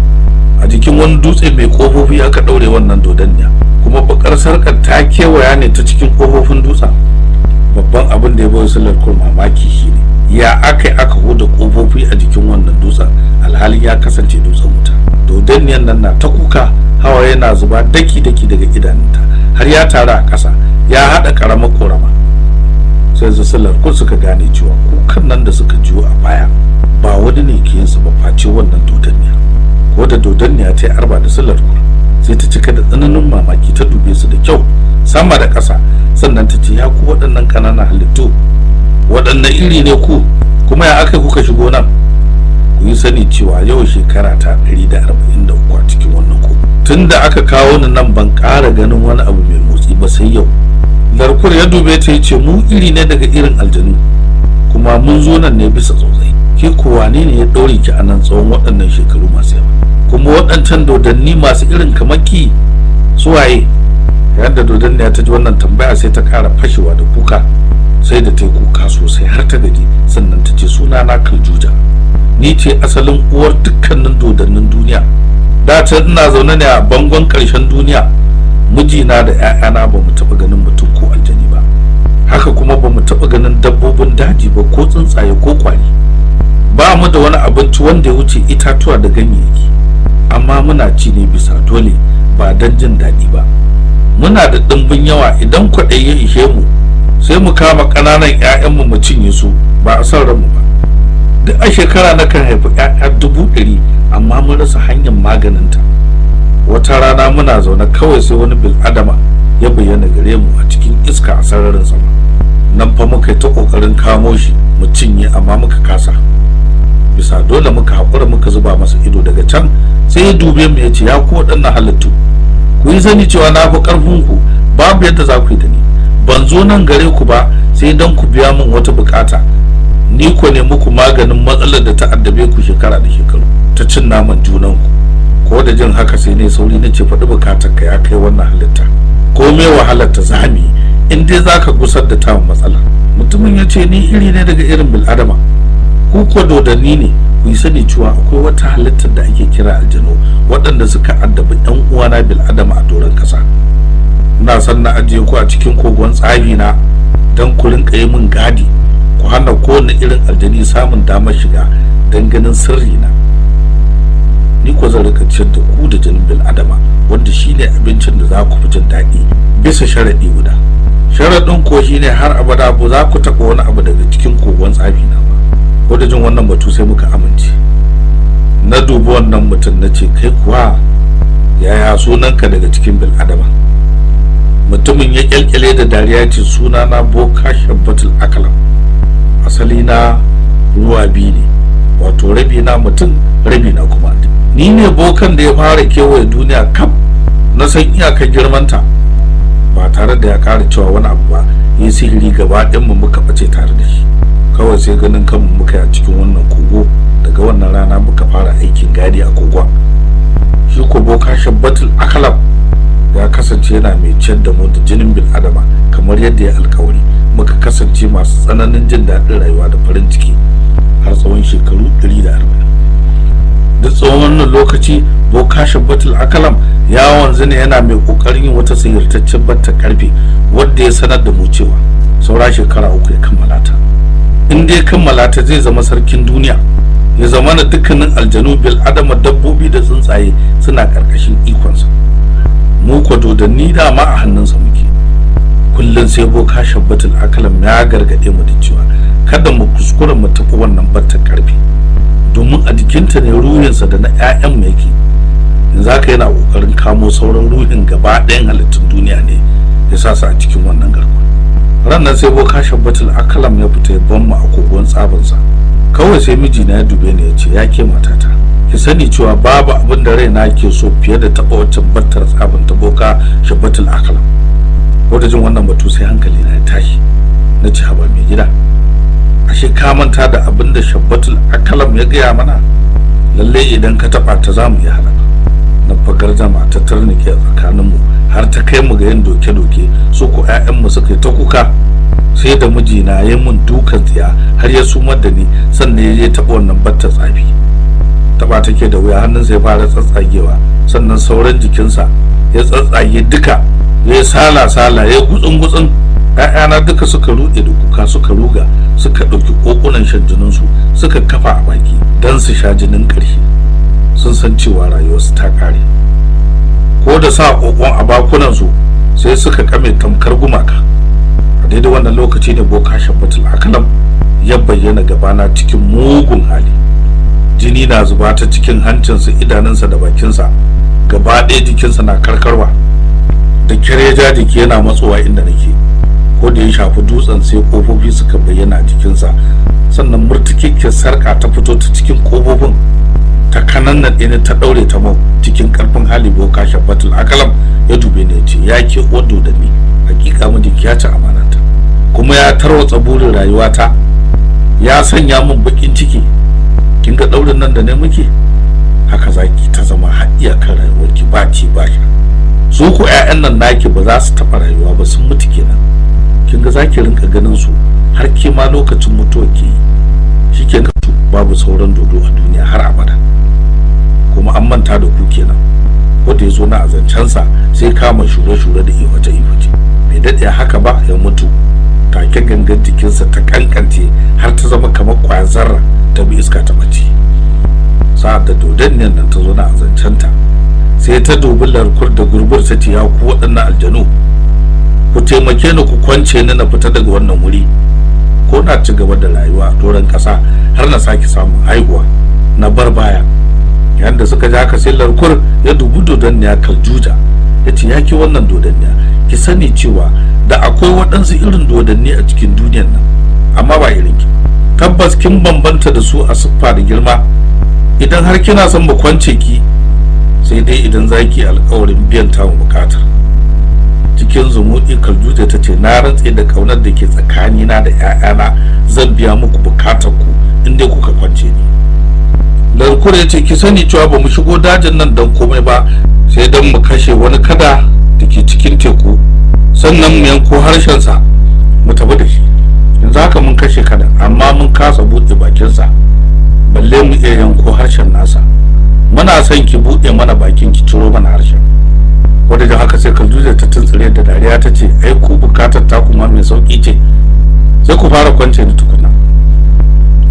A jikin wani dutse mai kofofi aka ɗaure wannan dodanniya, kuma bakar sarkar ta kewaya ne ta cikin kofofin dutsen. Babban abin da ya bai Larkur mamaki shine ya aka aka huda kofofi a jikin wannan dutsen alhalin ya kasance dutsen wuta. Dodanniyan nan na ta kuka, hawaye na zuba daki-daki daga idanunta har ya taru a ƙasa ya haɗa ƙaramar korama. Sai su Larkur suka gane cewa kukan nan da suka jiyo a baya ba wani ne ke yin sa ba face wannan dodanniya. Ko da dodanniya ta yi arba da su Larkur, sai Sai ta cika da tsananin mamaki, ta dube su da kyau sama da ƙasa, sannan ta ce, ya ku waɗannan ƙananan halittu, waɗanne iri ne ku, kuma ya aka kuka shigo nan? Ku yi sani cewa yau shekara ta 143 a cikin wannan kogo. Tun da aka kawo ni nan ban ƙara ganin wani abu mai motsi ba sai yau. Larkur ya dube ta, ya ce, mu iri ne daga irin aljanu, kuma mun zo nan ne bisa tsautsayi. Ke ko wane ne ya ɗaure ki a nan tsawon waɗannan shekaru masu yawa? Kuma waɗancan dodanni masu irin kamaki suwaye? Yadda dodanniya ta ji wannan tambaya, sai ta ƙara fashewa da kuka. Sai da ta yi kuka sosai har ta gaji, sannan ta ce, suna na Kaljuja, ni ce asalin uwar dukkanin dodannin duniya. Da can ina zaune ne a bangon ƙarshen duniya. Mijina da 'ya'yana ba mu taɓa ganin mutum ko aljani ba, haka kuma ba mu taɓa ganin dabbobin daji ba, ko tsuntsaye ko kwari. Ba mu da wani abinci wanda ya wuce itatuwa da ganyayyaki, amma muna ci ne bisa dole, ba don jin daɗi ba. Muna da ɗimbin yawa. Idan kwaɗayi ya ishe mu, sai mu kama ƙananan 'ya'yanmu mu cinye su, ba a son ranmu ba. Duk a shekara na kan haifi 'ya'ya 100,000, amma mun rasa hanyar maganinta. Wata rana muna zaune kawai, sai wani bil'adama ya bayyana gare mu a cikin iska a sararin sama. Nan fa muka yi ta ƙoƙarin kamo shi mu cinye, amma muka kasa. Bisa dole muka haƙura muka zuba masa ido daga can. Sai ya dube mu ya ce, ya ku waɗannan halittu, ku yi sani cewa na fi ƙarfin ku, babu yadda za ku yi da ni. Ban zo nan gare ku ba sai don ku biya min wata bukata. Ni ko ne muku maganin matsalar da ta addabe ku shekara da shekaru ta cin naman junanku. Ko da jin haka, sai ne sauri na ce, faɗi bukatar ka, ya kai wannan halitta, ko me wahalar ta zami in dai zaka gusar da tamu matsala. Mutumin ya ce, ni iri ne daga irin bil'adama, ku ko dodanni ne. Ku yi sani cewa akwai wata halittar da ake kira aljanu, waɗanda suka addabi yan uwana bil'adama a doron ƙasa. Ina son na ajiye ku a cikin kogon tsafi na don ku rinka yi min gadi, ku hana kowane irin aljani samun damar shiga don ganin sirri na. Ni ko zan rika ciyar da ku da jinin bil'adama, wanda shine abincin da za ku fi jin daɗi, bisa sharaɗi guda. Sharaɗin ko shine har abada ba za ku taɓa wani abu daga cikin kogon tsafi na ba. Ko da jin wannan batu, sai muka amince. Na dubi wannan mutum na ce, kai kuwa yaya sunanka daga cikin bil'adama? Mutumin ya kyalkyale da dariya, ce, suna na Boka Shabbatul Akalam. Asali na ruwa biyu ne, wato rabi na mutum, rabi na kuma. Ni ne bokan da ya fara kewaye duniya kaf, na san iyakar girmanta. Ba tare da ya ƙara cewa wani abu ba, yi sihiri, gaba ɗayan mu muka ɓace tare da shi. Kawai sai ganin kanmu muka yi a cikin wannan kogo. Daga wannan rana muka fara aikin gadi a kogon. Shi ko Boka Shabbatul Akalam ya kasance yana mai ciyar da mu da jinin bil adama kamar yadda ya alkawari. Muka kasance masu tsananin jin daɗin rayuwa da farin ciki har tsawon shekaru 140. Duk tsawon wannan lokaci, Boka Shabbatul Akalam ya wanzu ne yana mai kokarin yin wata sihirtaccen batta karfe, wadda ya sanar da mu cewa saura shekara 3 ya kammala ta. In dai kammala ta, zai zama sarkin duniya, ya zama na dukkanin aljanu, bil adama, dabbobi da tsuntsaye suna karkashin ikonsa. Mu ko dodanni dama a hannunsa muke. Kullum sai Boka Shabbatul Akalam ya gargade mu da cewa kada mu kuskura mu tafi wannan battar karfe, domin a jikinta ne ruhinsa da na 'ya'yan mu yake. Yanzu haka yana kokarin kamo sauran ruhin gaba ɗayan halittun duniya ne ya sa su a cikin wannan garkuwa. Ranar sai Boka Shabbatul Akalam ya fita ya ban mu a kogon tsabinsa. Kawai sai mijina ya dube ni ya ce, ya ke matata, ki sani cewa babu abin da raina ke so fiye da taɓa waccan battar tsabin ta Boka Shabbatul Akalam. Ko da jin wannan batu, sai hankali na ya tashi. Na ce, haba mai gida, ashe ka manta da abin da Shabbatul Akalam ya gaya mana? Lalle idan ka taɓa ta, za mu iya halaka. Na fagar zama ta tarnike a tsakaninmu har ta kai mu ga yin doke-doke. Su ko 'ya'yanmu suka yi ta kuka, sai da mijina ya mun dukan tsiya har ya sumar da ni, sannan ya je taɓa wannan batta tsafi. Taɓa take da wuya, hannunsa ya fara tsatsagewa, sannan sauran jikinsa ya tsatsage duka, ya sala-sala, ya gutsun-gutsun. ‘Ya'yana duka suka ruɗe da kuka, suka ruga suka ɗauki ƙoƙunan shan jininsu suka kafa a baki don su sha jinin ƙarshe. Sun san cewa rayuwarsu ta ƙare. Ko da sa ƙoƙon a bakunansu, sai suka kame tamkar gumaka. A daidai wannan lokaci ne Boka Shabbatul Akalam ya bayyana gabana cikin mugun hali. Jini na zuba ta cikin hancinsa, idanunsa da bakinsa, gaba ɗaya jikinsa na karkarwa. Da kyar ya ja jiki yana matsowa inda nake. Ko da ya shafi dutsen sai kofofi suka bayyana a jikinsa, sannan murtukekkiyar sarƙa ta fito ta cikin kofofin ta kanannan ɗaya ta ɗaure ta mau. Cikin ƙarfin hali boka Shabbatul Akalam ya dube ni ya ce, ya ke odo da ni, hakika mijinki ya ci amanata kuma ya tarwatsa burin rayuwata, ya sanya min bakin ciki. Kin ga ɗaurin nan da ne muke haka zaki ta zama har iyakar rayuwarki, ba ci ba sha. Su ku 'ya'yan nan naki ba za su taɓa rayuwa ba, sun mutu kenan. Kin ga zaki rinka ganin su har ke ma lokacin mutuwa ke yi. Shikenan, babu sauran dodo a duniya har abada, kuma an manta da ku kenan. Ko da yazo na azancansa sai kama shure-shure da iwace-iwace. Bai daɗe haka ba ya mutu. Take gangan jikinsa ta kankance har ta zama kamar kwayar zarra ta bi iska ta bace. Sa'ad da dodonniyar nan ta zo na azancenta sai ta dubi Larkur da Gurbur ta ce, ya ku waɗannan aljanu, ku taimake ni ku kwance ni na fita daga wannan wuri, ko na ci gaba da rayuwa a doron ƙasa har na sake samun haihuwa na bar baya. Yayin da suka ji haka sai Larkur ya dubi dodonniya Kaljuja ya ce, ya ki wannan dodonniya, ki sani cewa da akwai waɗansu irin dodanni a cikin duniyar nan, amma ba irin ki. Tabbas kin bambanta da su a siffa da girma. Idan har kina son mu kwance ki, sai dai idan zaki alƙawarin biyan ta mu bukatar. Cikin zumuɗi Kaljuja ta ce, na rantse da kaunar da ke tsakanina da 'ya'yana zan biya muku bukatar ku in dai kuka kwance ni. Larkur ya ce, ki sani cewa ba mu shigo dajin nan don komai ba sai don mu kashe wani kada da ke cikin teku, sannan mu yanko harshensa mu tafi da shi. Yanzu haka mun kashe kada, amma mun kasa buɗe bakinsa balle mu iya yanko harshen nasa. Muna son ki buɗe mana bakin ki ciro mana harshen. Wadda da haka sai Kaljuja ta tuntsire da dariya ta ce, ai ku bukatar ta kuma mai sauki ce, sai ku fara kwance ni tukuna.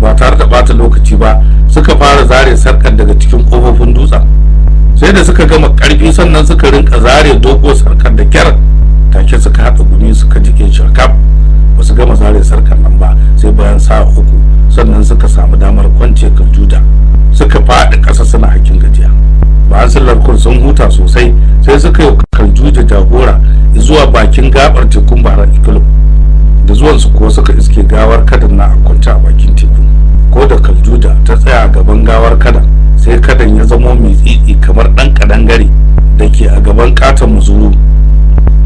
Ba tare da bata lokaci ba suka fara zare sarkar daga cikin kofofin dutsen. Sai da suka gama karfi sannan suka rinka zare dogo sarkar da kyar. Take suka haɗa gumi suka jike shirkaf. Ba su gama zare sarkar nan ba sai bayan sa'a 3, sannan suka samu damar kwance Kaljuja. Suka faɗi ƙasa suna hakin gajiya. Bayan sun Larkur sun huta sosai sai suka yi Kaljuja jagora zuwa bakin gabar tekun Bahar Ikulub. Da zuwan su kuwa suka iske gawar kadan na a kwance a bakin teku. Ko da Kaljuja ta tsaya a gaban gawar kadan, sai kadan ya zamo mai tsitsi kamar ɗan kadangare da ke a gaban katon muzuru.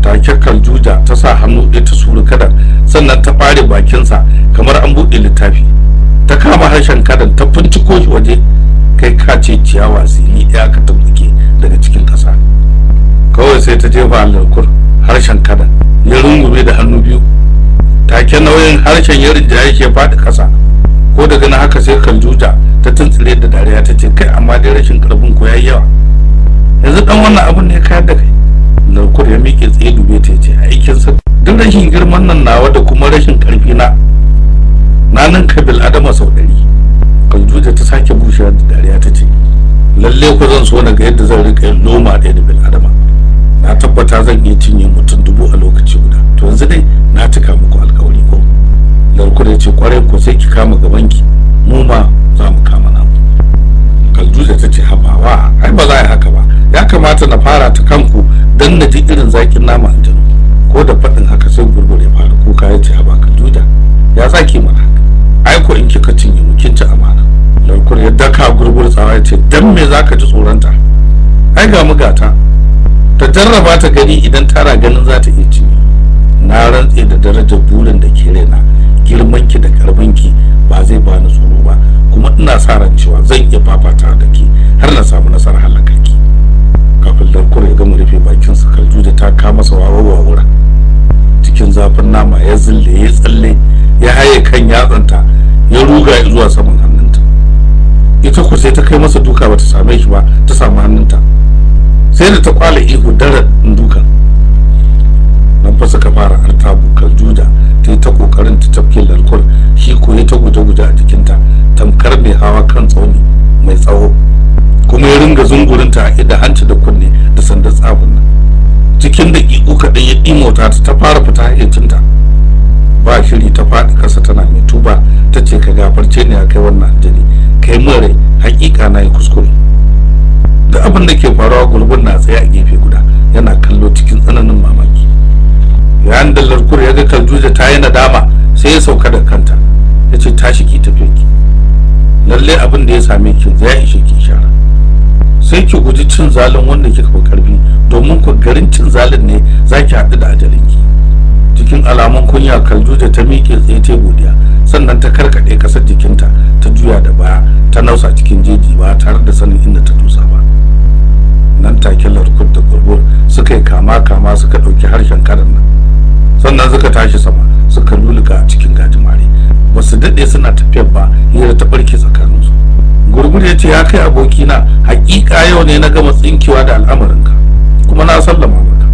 Take Kaljuja ta sa hannu ɗaya ta suri kadan, sannan ta ɓare bakinsa kamar an buɗe littafi. Ta kama harshen kadan ta finciko shi waje, kai ka ce ciyawa zini ɗaya ka tumbuke daga cikin ƙasa. Kawai sai ta jefa Larkur harshen kadan ya rungume da hannu biyu. Take nauyin harshen ya rinjaye shi ya faɗi ƙasa. Ko daga nan haka sai Kaljuja ta tuntsire da dariya ta ce, kai amma dai rashin ƙarfin ko yayi yawa, yanzu dan wannan abun ne ya kayar da kai. Larkur ya miƙe tsaye dube ta ce, aikinsa duk rashin girman nan nawa da kuma rashin ƙarfi na na ninka bil adama sau 100. Kaljuja ta sake bushewa da dariya ta ce, lalle ku zan so na ga yadda zan rika yin loma ɗaya da bil adama. Na tabbata zan iya cinye mutum 1000 a lokaci guda. To yanzu dai na cika muku alƙawari ko? Larkur ya ce, kwarai ko, sai ki kama gabanki, mu ma za mu kama namu. Kaljuja ta ce, habawa, ai ba za a yi haka ba, ya kamata na fara ta kanku don na ji irin zaƙin nama aljanu. Ko da faɗin haka sai Gurbur ya fara kuka ya ce, haba Kaljuja, ya zaki mana haka? Ai ko in kika cinye mu kin ci amana. Larkur ya daka Gurbur tsawa ya ce, dan me zaka ji tsoronta? Ai ga mu gata, ta jarraba ta gani idan tara ganin za ta iya cinye. Na rantse da darajar burin da ke raina, girmanki da karfinki ba zai bani tsoro ba, kuma ina sa ran cewa zan iya fafata da ke har na samu nasarar halaka ki. Kafin Larkur ya gama rufe bakinsa, Kaljuja ta kama masa wawawura. Cikin zafin nama ya zille ya tsalle ya haye kan yatsanta ya ruga zuwa saman hannunta. Ita ko sai ta kai masa duka bata same shi ba, ta samu hannunta. Sai da ta kwala ihu daren dukan. Nan fa suka fara artabu. Kaljuja ta yi ta kokarin ta tafke Larkur, shi ko ya ta guje-guje a jikinta tamkar mai hawa kan tsauni mai tsawo, kuma ya ringa zungurinta a ida hanci da kunne da sandar tsafin nan. Cikin daƙiƙu kaɗan ya ɗimauta ta fara fita hayyacinta. Ba shiri ta faɗi ƙasa tana mai tuba ta ce, ka gafarce ni a kai wannan aljani, Kai mun rai, hakika na yi kuskure. Duk abin da ke faruwa Gurbur na tsaye a gefe guda yana kallo cikin tsananin mamaki. Yayin da Larkur ya ga Kaljuja ta yi nadama sai ya sauka da kanta, ya ce tashi ki tafi ki, lalle abin da ya same ki ya ishe ki ishara. Sai ki guji cin zalin wanda kika fi karfi, domin ku garin cin zalin ne zaki haɗu da ajalinki. Cikin alamun kunya Kaljuja ta miƙe tsaye ta godiya, sannan ta karkaɗe ƙasar jikinta ta juya da baya ta nausa cikin jeji ba tare da sanin inda ta dosa ba. Nan take Larkur da Gurbur suka yi kama kama suka ɗauki harshen karan nan, sannan suka tashi sama suka luluka a cikin gajimare. Ba su daɗe suna tafiyar ba hira ta ɓarke tsakaninsu. Gurbur ya ce ya kai abokina, hakika yau ne na gama tsinkewa da al'amarinka kuma na sallama maka.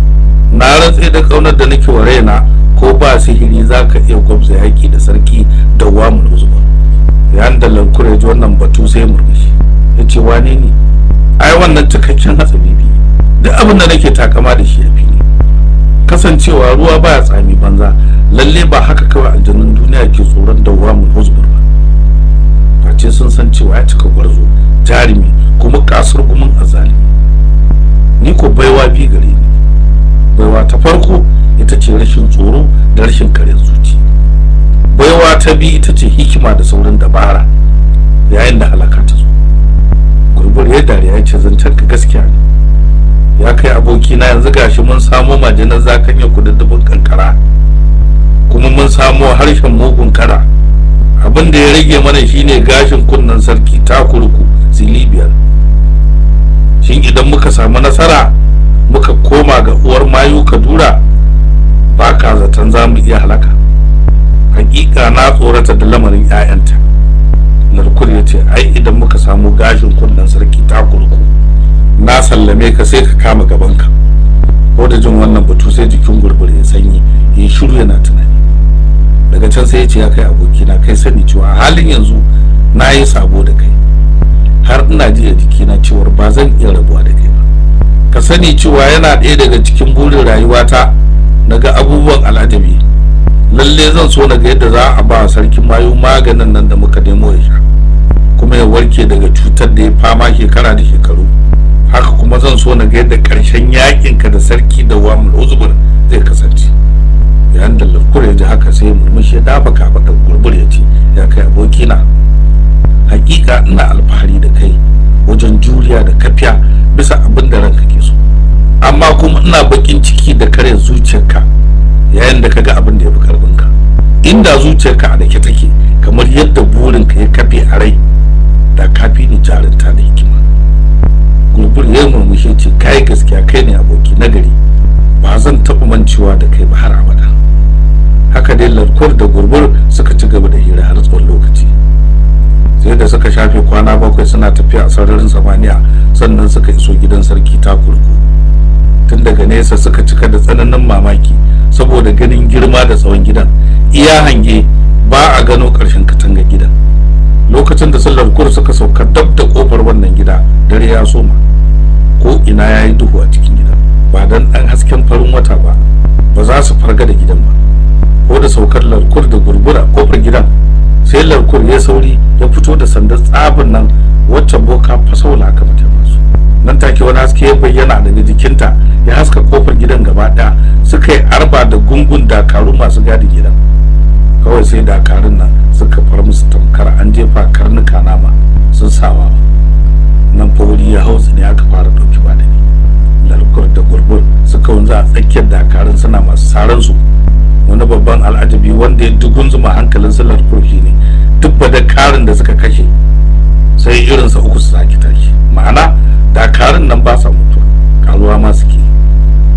Na rantse da ƙaunar da nake wa raina, ko ba sihiri za ka iya gwabza yaƙi da sarki Dawwamul Uzbur. Yayin da Larkur ya ji wannan batu sai murmushi ya ce wane ne? Ai wannan cikakken hatsabibi, duk abin da nake takama da shi ya fi ni. Kasancewa ruwa baya tsami banza, lalle ba haka kawai aljanun duniya ke tsoron Dawwamul Uzbur ba. Face sun san cewa ya cika gwarzo, jarumi kuma kasar gumin azalimi. Ni ko baiwa bi gare ni. Baiwa ta farko ita ce rashin tsoro da rashin kare zuci. Baiwa ta bi ita ce hikima da saurin dabara yayin da halaka ta zo. Gurbur ya dariya ya ce zancen ka gaskiya ne. Ya kai abokina, yanzu gashi mun samo majinar zakanya kududdufin kankara, kuma mun samo harshen mugun kara. Abin da ya rage mana shine gashin kunnen sarki Takurku silibiyar. Shin idan muka samu nasara muka koma ga uwar mayu Kadura, ba ka zaton za mu iya halaka? Hakika na tsorata da lamarin 'ya'yanta. Larkur ya ce ai idan muka samu gashin kunnen sarki Takurku, na sallame ka sai ka kama gabanka. Ko da jin wannan batu sai jikin Gurbur ya sanyi, ya shiru yana tunani. Daga can sai ya ce ya kai abokina, kai sani cewa a halin yanzu na yi sabo da kai, har ina ji a jikina cewar ba zan iya rabuwa da kai ba. Ka sani cewa yana ɗaya daga cikin burin rayuwata na ga abubuwan al'ajabi. Lalle zan so na ga yadda za a ba sarkin mayu maganin nan da muka nemo ya sha, kuma ya warke daga cutar da ya fama shekara da shekaru. Haka kuma zan so na ga yadda ƙarshen yakinka da sarki Dawwamul Uzbur zai kasance. Yayin da Larkur ya ji haka sai ya murmushi ya dafa kafaɗar Gurbur ya ce ya kai abokina, hakika ina alfahari da kai wajen juriya da kafiya bisa abin da ranka ke so, amma kuma ina bakin ciki da kare zuciyarka yayin da kaga abin da ya fi karfinka. Inda zuciyarka a dake take kamar yadda burinka ya kafe a rai, da kafi ni jarinta da hikima. Gurbur ya murmushi ce kai gaskiya, kai ne aboki nagari, ba zan taɓa mancewa da kai ba har abada. Haka dai Larkur da Gurbur suka ci gaba da hira har tsawon lokaci. Sai da suka shafe kwana 7 suna tafiya a sararin samaniya, sannan suka iso gidan sarki Takurku. Tun daga nesa suka cika da tsananin mamaki saboda ganin girma da tsawon gidan. Iya hange ba a gano ƙarshen katangar gidan. Lokacin da su Larkur suka sauka dab da kofar wannan gida, dare ya soma. Ko ina yayi duhu a cikin gidan, ba dan ɗan hasken farin wata ba, ba za su farga da gidan ba. Ko da saukar Larkur da Gurbur a kofar gidan, sai Larkur ya sauri ya fito da sandar tsabin nan wacce boka fasaula aka mata masu. Nan take wani haske ya bayyana daga jikinta ya haska kofar gidan gaba ɗaya. Suka yi arba da gungun dakaru masu gadi gidan. Kawai sai dakarun nan suka far musu tamkar an jefa karnuka nama sun sawa. Nan fa wuri ya hausa ne aka fara ɗauki ba da ni. Larkur da Gurbur suka wanzu a tsakiyar dakarun suna masu saran su. Wani babban al'ajabi wanda ya dugunzuma hankalin su Larkur shine duk da karin da suka kashe sai irinsa uku su sake tashi. Ma'ana dakarun nan ba sa mutuwa, karuwa ma suke.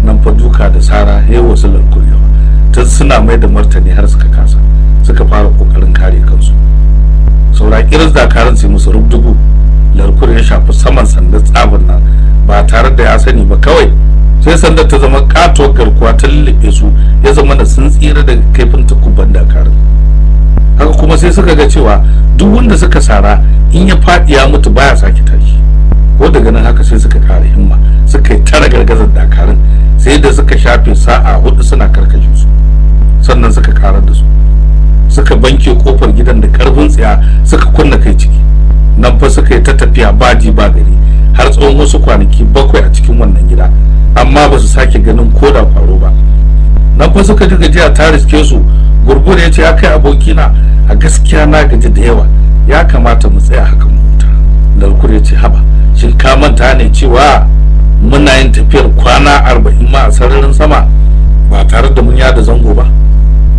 Nan fa duka da sara hewa su Larkur yawa, tun suna mai da martani har suka kasa, suka fara kokarin kare kansu. Saura kiris dakarun sai musu rubdugu. Larkur ya shafi saman sandar tsabin nan ba tare da ya sani ba, kawai sai sandar ta zama katuwar garkuwa ta lullube su, ya zama da sun tsira daga kaifin takubban dakarun. Haka kuma sai suka ga cewa duk wanda suka sara in ya faɗi ya mutu baya sake tashi. Ko daga nan haka sai suka kara himma, suka yi tara gargazar dakarun, sai da suka shafe sa'a 4 suna karkashe su, sannan suka karar da su. Suka banke kofar gidan da karfin tsiya suka kunna kai ciki. Nan fa suka yi ta tafiya ba ji ba gani har tsawon wasu kwanaki 7 a cikin wannan gida, amma ba su sake ganin koda kwaro ba. Nan fa suka ji gajiya ta riske su. Gurgur ya ce, ya kai abokina, a gaskiya na gaji da yawa, ya kamata mu tsaya haka mu huta. Larkur ya ce, haba, shin ka manta ne cewa muna yin tafiyar kwana 40 ma a sararin sama ba tare da mun yada zango ba?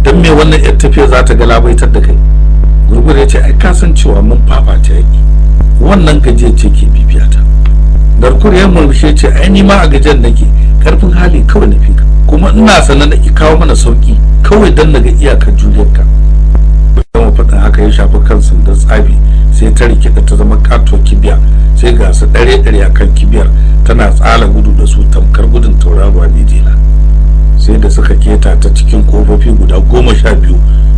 Don me wannan yar tafiyar za ta galabaitar da kai? Gurgur ya ce, ai ka san cewa mun fafata yaki, wannan gajiyar ce ke bibiya ta. Larkur ya murmushe ce, ai ni ma a gajiyar nake, karfin hali kawai na fika, kuma ina sanar da ki kawo mana sauki kawai don naga iyakar juriyarka. Gama faɗin haka ya shafi kan sandan tsafi, sai ta rikida ta zama katuwar kibiya, sai ga su ɗare-ɗare a kan kibiyar tana tsala gudu da su tamkar gudun tauraruwa mai jela. Sai da suka keta ta cikin kofofi guda 12,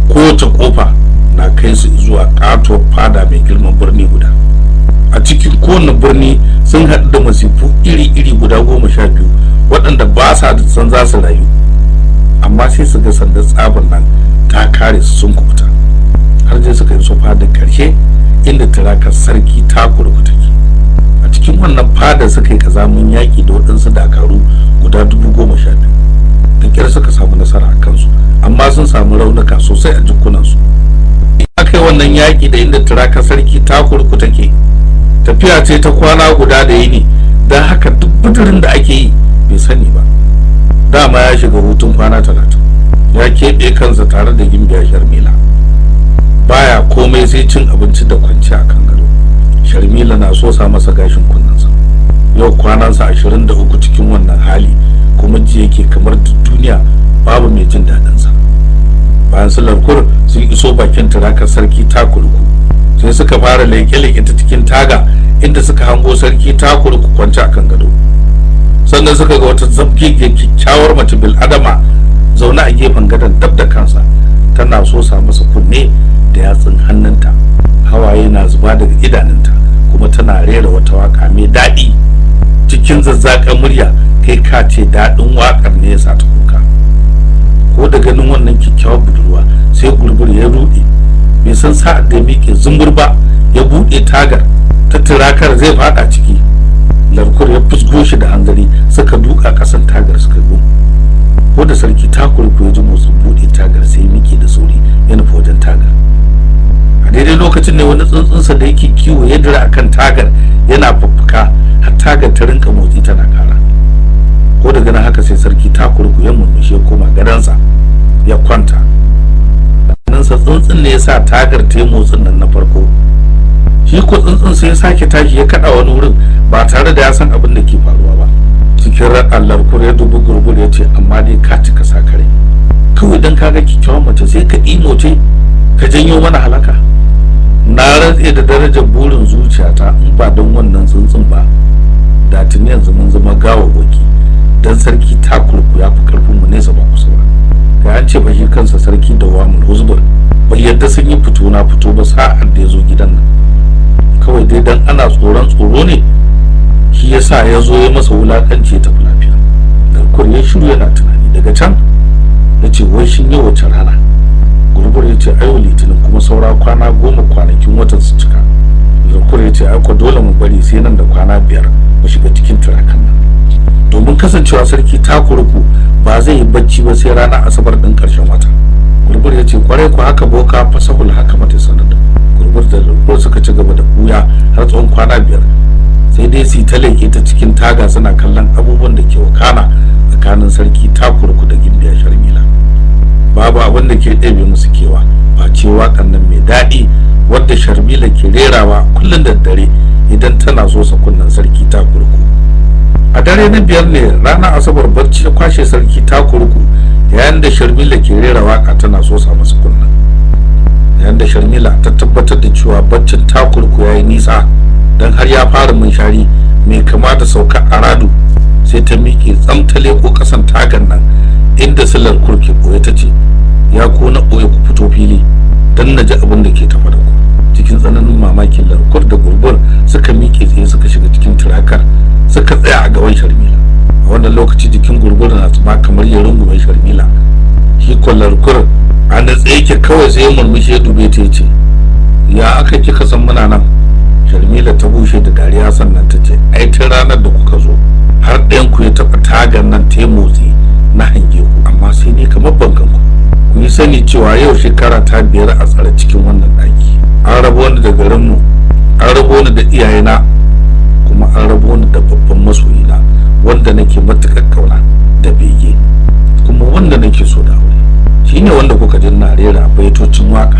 kowace kofa na kai su zuwa katuwar fada mai girman birni guda. A cikin kowane birni sun haɗu da masifu iri-iri guda 12 waɗanda ba sa da san za su rayu, amma sai su ga sandar tsabin nan ta kare su sun kubuta. Har dai suka yi su fadar ƙarshe inda turakar sarki ta kurku take. A cikin wannan fadar suka yi kazamin yaƙi da waɗansu dakaru guda 12,000. Da ƙyar suka samu nasara a kansu, amma sun samu raunuka sosai a jikunansu. Aka yi wannan yaƙi da inda turakar sarki ta kurku take, tafiya ce ta kwana guda da yini, don haka duk budurin da ake yi bai sani ba. Dama ya shiga hutun kwana 30, ya keɓe kansa tare da gimbiya Sharmila. Baya komai sai cin abinci da kwanciya kan gado. Sharmila na sosa masa gashin kunnensa. Yau kwanansa 23 cikin wannan hali, kuma ji yake kamar duk duniya babu mai jin daɗinsa. Bayan su Larkur sun iso bakin turakar sarki Takurku, sai suka fara leƙe-leƙe ta cikin taga inda suka hango sarki Takurku kwance akan gado. Sannan suka ga wata zabgegiyar kyakkyawar mace bil'adama zaune a gefen gadon dab da kansa, tana sosa masa kunne da yatsun hannunta, hawaye na zuba daga idanunta, kuma tana rera wata waka mai daɗi cikin zazzakan murya, kai ka ce daɗin wakar ne ya sa ta kuka. Ko da ganin wannan kyakkyawar budurwa sai Gurgur ya ruɗe, bai san sa'ad da miƙe zumbur ba, ya buɗe tagar ta turakar zai faɗa ciki. Larkur ya fusgo shi da hanzari, suka duka ƙasan tagar suka go. Ko da sarki Takurku ya ji motsin buɗe tagar sai ya miƙe da sauri ya nufi wajen tagar. A daidai lokacin ne wani tsuntsunsa da yake kiwo ya dira akan tagar yana fuffuka har tagar ta rinka motsi tana kara. Ko da ganin haka sai sarki Takurku ya murmushi ya koma gadansa ya kwanta. Nansa tsuntsun ne ya sa tagar ta yi motsin nan na farko. Shi ko tsuntsun sai ya sake tashi ya kaɗa wani wurin ba tare da ya san abin da ke faruwa ba. Cikin raɗan Larkur ya dubi Gurgur ya ce, amma dai ka cika sakare, kawai don kaga kyakkyawan mace sai ka imoce ka janyo mana halaka. Na rantse da darajar burin zuciyata, in ba don wannan tsuntsun ba da tuni yanzu mun zama gawawwaki, don sarki Takurku ya fi karfin mu nesa ba kusa ba. Kai an ce ba shi kansa sarki Dawamul Huzbur bai yadda sun yi fito na fito ba sa'ad da ya zo gidan nan. Kawai dai dan ana tsoron tsoro ne shi yasa ya zo ya masa wulakanci ya tafi lafiya. Larkur ya shiru yana tunani. Daga can ya ce, wai shin yau wace rana? Gurgur ya ce, ayo Litinin, kuma saura kwana 10 kwanakin watan su cika. Larkur ya ce, ai ko dole mu bari sai nan da kwana 5 mu shiga cikin turakan nan, domin kasancewa sarki Takurku ba zai yi bacci ba sai ranar Asabar din karshen wata. Gurgur ya ce, kwarai ku haka boka fasahul haka mata sanar da. Gurgur da Larkur suka ci gaba da buya har tsawon kwana 5, sai dai su ta leke ta cikin taga suna kallon abubuwan da ke wakana tsakanin sarki Takurku da gimbiya Sharmila. Babu abin da ke ɗebe musu kewa face waƙan nan mai daɗi wadda Sharmila ke rerawa kullum da dare idan tana so sa kunnen sarki Takurku. A dare na 5 ne ranar Asabar barci ya kwashe sarki Takurku yayin da Sharmila ke rera waƙa tana so sa masa kunnen. Yayin da Sharmila ta tabbatar da cewa baccin Takurku yayi nisa dan har ya fara munshari mai kama da sauka aradu, sai ta miƙe tsamtale ko ƙasan tagar nan inda su Larkur ke ɓoye, ta ce, ya ko na ɓoye ku fito fili dan na ji abin da ke tafa da ku. Cikin tsananin mamakin Larkur da Gurgur suka miƙe tsaye suka shiga cikin turakar suka tsaya a gaban Sharmila. A wannan lokaci jikin Gurgur na tsuma kamar ya rungume Sharmila. Shi ko Larkur a natse yake kawai sai ya murmushi ya dube ta ya ce, ya aka kika san muna nan? Sharmila ta bushe da dariya sannan ta ce, ai tun ranar da kuka zo har ɗayan ku ya taɓa tagar nan ta motsi na hange ku, amma sai ne kamar ban ku. Ku yi sani cewa yau shekara ta 5 a tsare cikin wannan ɗaki. An rabo ni da garinmu, an rabo ni da iyayena, kuma an rabo ni da babban masoyina wanda nake matuƙar kauna da bege, kuma wanda nake so da aure. Shine wanda kuka ji na rera baitocin waka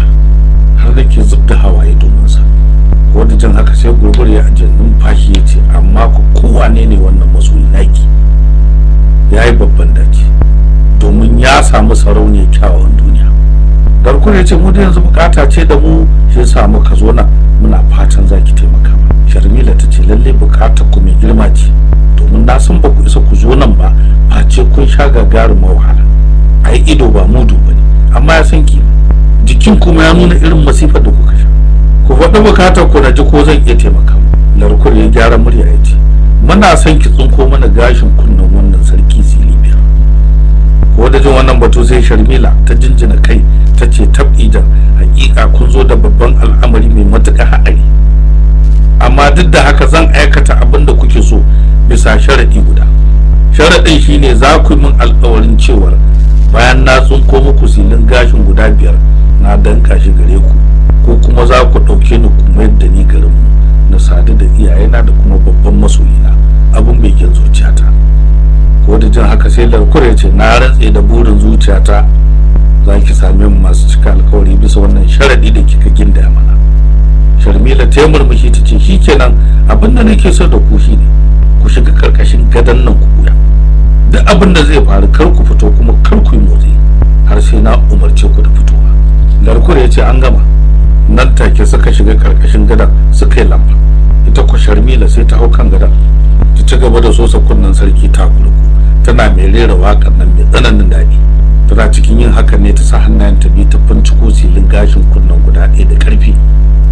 har nake zub da hawaye domin sa. Ko da jin haka sai Gurgur ya ajiye numfashi ya ce, amma ku kowane ne wannan masoyi naki? Ya yi babban dace domin ya samu sarauniyar kyawawan duniya. Garkuwar ya ce, mu da yanzu bukata ce da mu, shi yasa muka zo nan, muna fatan za ki taimaka mana. Sharmila ta ce, lalle bukatar ku mai girma ce, domin na san ba ku isa ku zo nan ba face kun sha gagarumar wahala. Ai ido ba mudu bane, amma ya san ki jikin kuma ya nuna irin masifar da kuka sha. Ku faɗi bukatar ku na ji ko zan iya taimaka mu. Larkur ya gyara murya ya ce, muna son ki tsinko mana gashin kunnen wannan sarki sili 5. Ko da jin wannan batu sai Sharmila ta jinjina kai ta ce, tab'ijan, hakika kun zo da babban al'amari mai matuƙar haɗari, amma duk da haka zan aikata abin da kuke so bisa sharaɗi guda. Sharaɗin shine za ku yi min alƙawarin cewar bayan na tsinko muku silin gashin guda 5 na danka shi gare ku, ko kuma za ku ɗauke ni ku mayar da ni garinmu na sadu da iyayena da kuma babban masoyina, abin begen zuciyata. Ko da jin haka sai Larkur ya ce, na rantse da burin zuciyata za ki same mu masu cika alkawari bisa wannan sharaɗi da kika gindaya mana. Sharmila ta yi murmushi ta ce, shikenan, abin da nake so da ku shine ku shiga karkashin gadon nan ku buya. Duk abin da zai faru kar ku fito kuma kar ku yi motsi har sai na umarce ku da fitowa. Larkur ya ce, an gama. Nan take suka shiga karkashin gadon suka yi lamba. Ita ku Sharmila sai ta hau kan gadon ta ci gaba da sosa kunnen sarki Takurku, tana mai rera waƙar nan mai tsananin daɗi. Tana cikin yin hakan ne ta sa hannayenta biyu ta finciko silin gashin kunnen guda ɗaya da ƙarfi,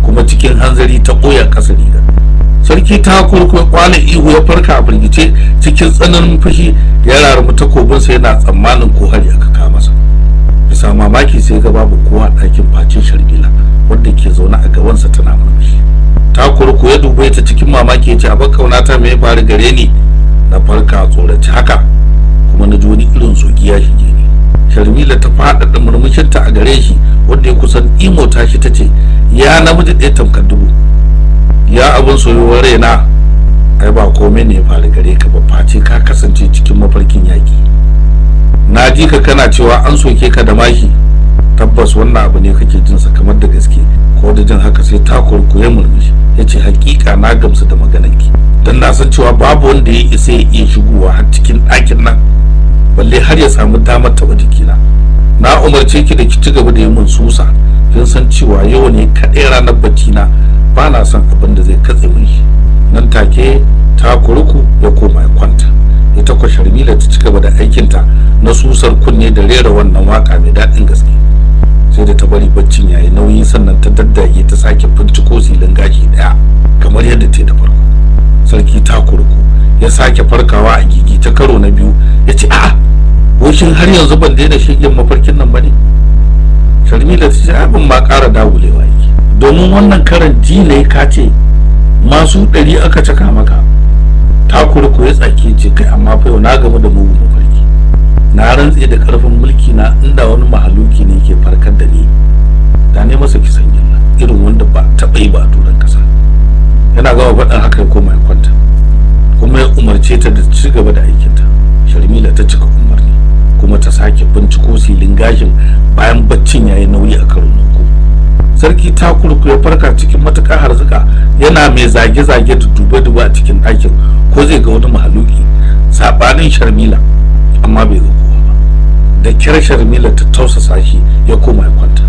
kuma cikin hanzari ta ɓoye ƙasa rigar. Sarki Takurku ya kwale ihu ya farka a firgice cikin tsananin fushi, ya rarumi takobinsa yana tsammanin ko hari aka kawo masa. Bisa mamaki sai ga babu kowa a ɗakin face Sharmila wadda ke zaune a gabansa tana murmushi. Takurku ya dube ta cikin mamaki ya ce, abin kaunata me ya faru gare ni na farka a tsorace haka, kuma na ji wani irin zogi ya shige ni. Sharmila ta faɗaɗa murmushinta a gare shi wanda ya kusan imota shi ta ce, ya namiji ɗaya tamkar dubu, ya abin soyuwar raina, ai ba komai ne ya faru gare ka ba face ka kasance cikin mafarkin yaƙi. Na ji ka kana cewa an soke ka da mashi, tabbas wannan abu ne kake jin sa kamar da gaske. Ko da jin haka sai Takurku ya murmushi ya ce, hakika na gamsu da maganarki, don na san cewa babu wanda ya isa ya iya shigowa har cikin ɗakin nan balle har ya samu damar taɓa jikina. Na umarce ki da ki ci gaba da yi min susa, kin san cewa yau ne kaɗai ranar bacci na, ba na son abin da zai katse min shi. Nan take Takurku ya koma ya kwanta. Ita kwa Sharmila ta ci gaba da aikinta na susar kunne da rera wannan waka mai daɗin gaske. Sai da ta bari baccin yayi nauyi sannan ta daddage ta sake finciko silin gashi ɗaya kamar yadda ta yi da farko. Sarki Takurku ya sake farkawa a gigi ta karo na biyu ya ce, a'a, shin har yanzu ban daina shigin mafarkin nan bane? Sharmila ta ce, abin ma ƙara dagulewa yake, domin wannan karan ji ne ka ce masu 100 aka caka maka. Takurku ya tsaki ce, kai amma fa yau na gamu da mugun mafarki. Na rantse da ƙarfin mulki na inda wani mahaluki ne ke farkar da ni da ne masa kisan gilla irin wanda ba taɓa yi ba a doron ƙasa. Yana gama faɗin haka ya koma ya kwanta, kuma ya umarce ta da ci gaba da aikinta. Sharmila ta cika umarni kuma ta sake binciko silin gashin bayan baccin yayi nauyi a karo na uku. Sarki Takurku ya farka cikin matuƙar harzuka, yana mai zage-zage da dube-dube a cikin ɗakin ko zai ga wani mahaluki saɓanin Sharmila, amma bai ga kowa ba. Da kyar Sharmila ta tausasa shi ya koma ya kwanta.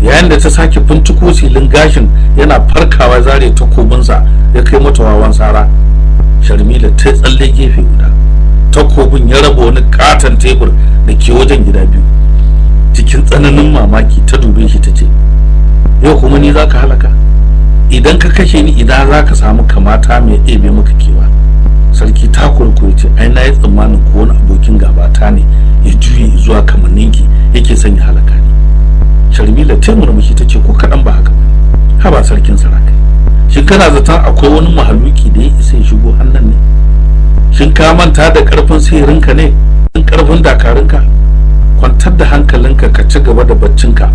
Yayin da ta sake binciko silin gashin yana farkawa zare takobinsa ya kai mata wawan sara. Sharmila ta tsalle gefe guda, takobin ya raba wani katon tebur da ke wajen gida biyu. Cikin tsananin mamaki ta dube shi ta ce, yau kuma ni zaka halaka? Idan ka kashe ni idan zaka samu kamata mai ɗebe maka kewa. Sarki Takurku ya ce, ai na yi tsammanin ko wani abokin gaba ta ne ya juye zuwa kamanninki yake son ya halaka ni. Sharmila ta murmushi ta ce, ko kaɗan ba haka ba. Haba sarkin sarakai, shin kana kana zaton akwai wani mahaluki da ya isa ya shigo hannun ne? Shin ka manta da karfin sihirinka ne, karfin dakarunka? Kwantar da hankalinka ka ci gaba da baccinka.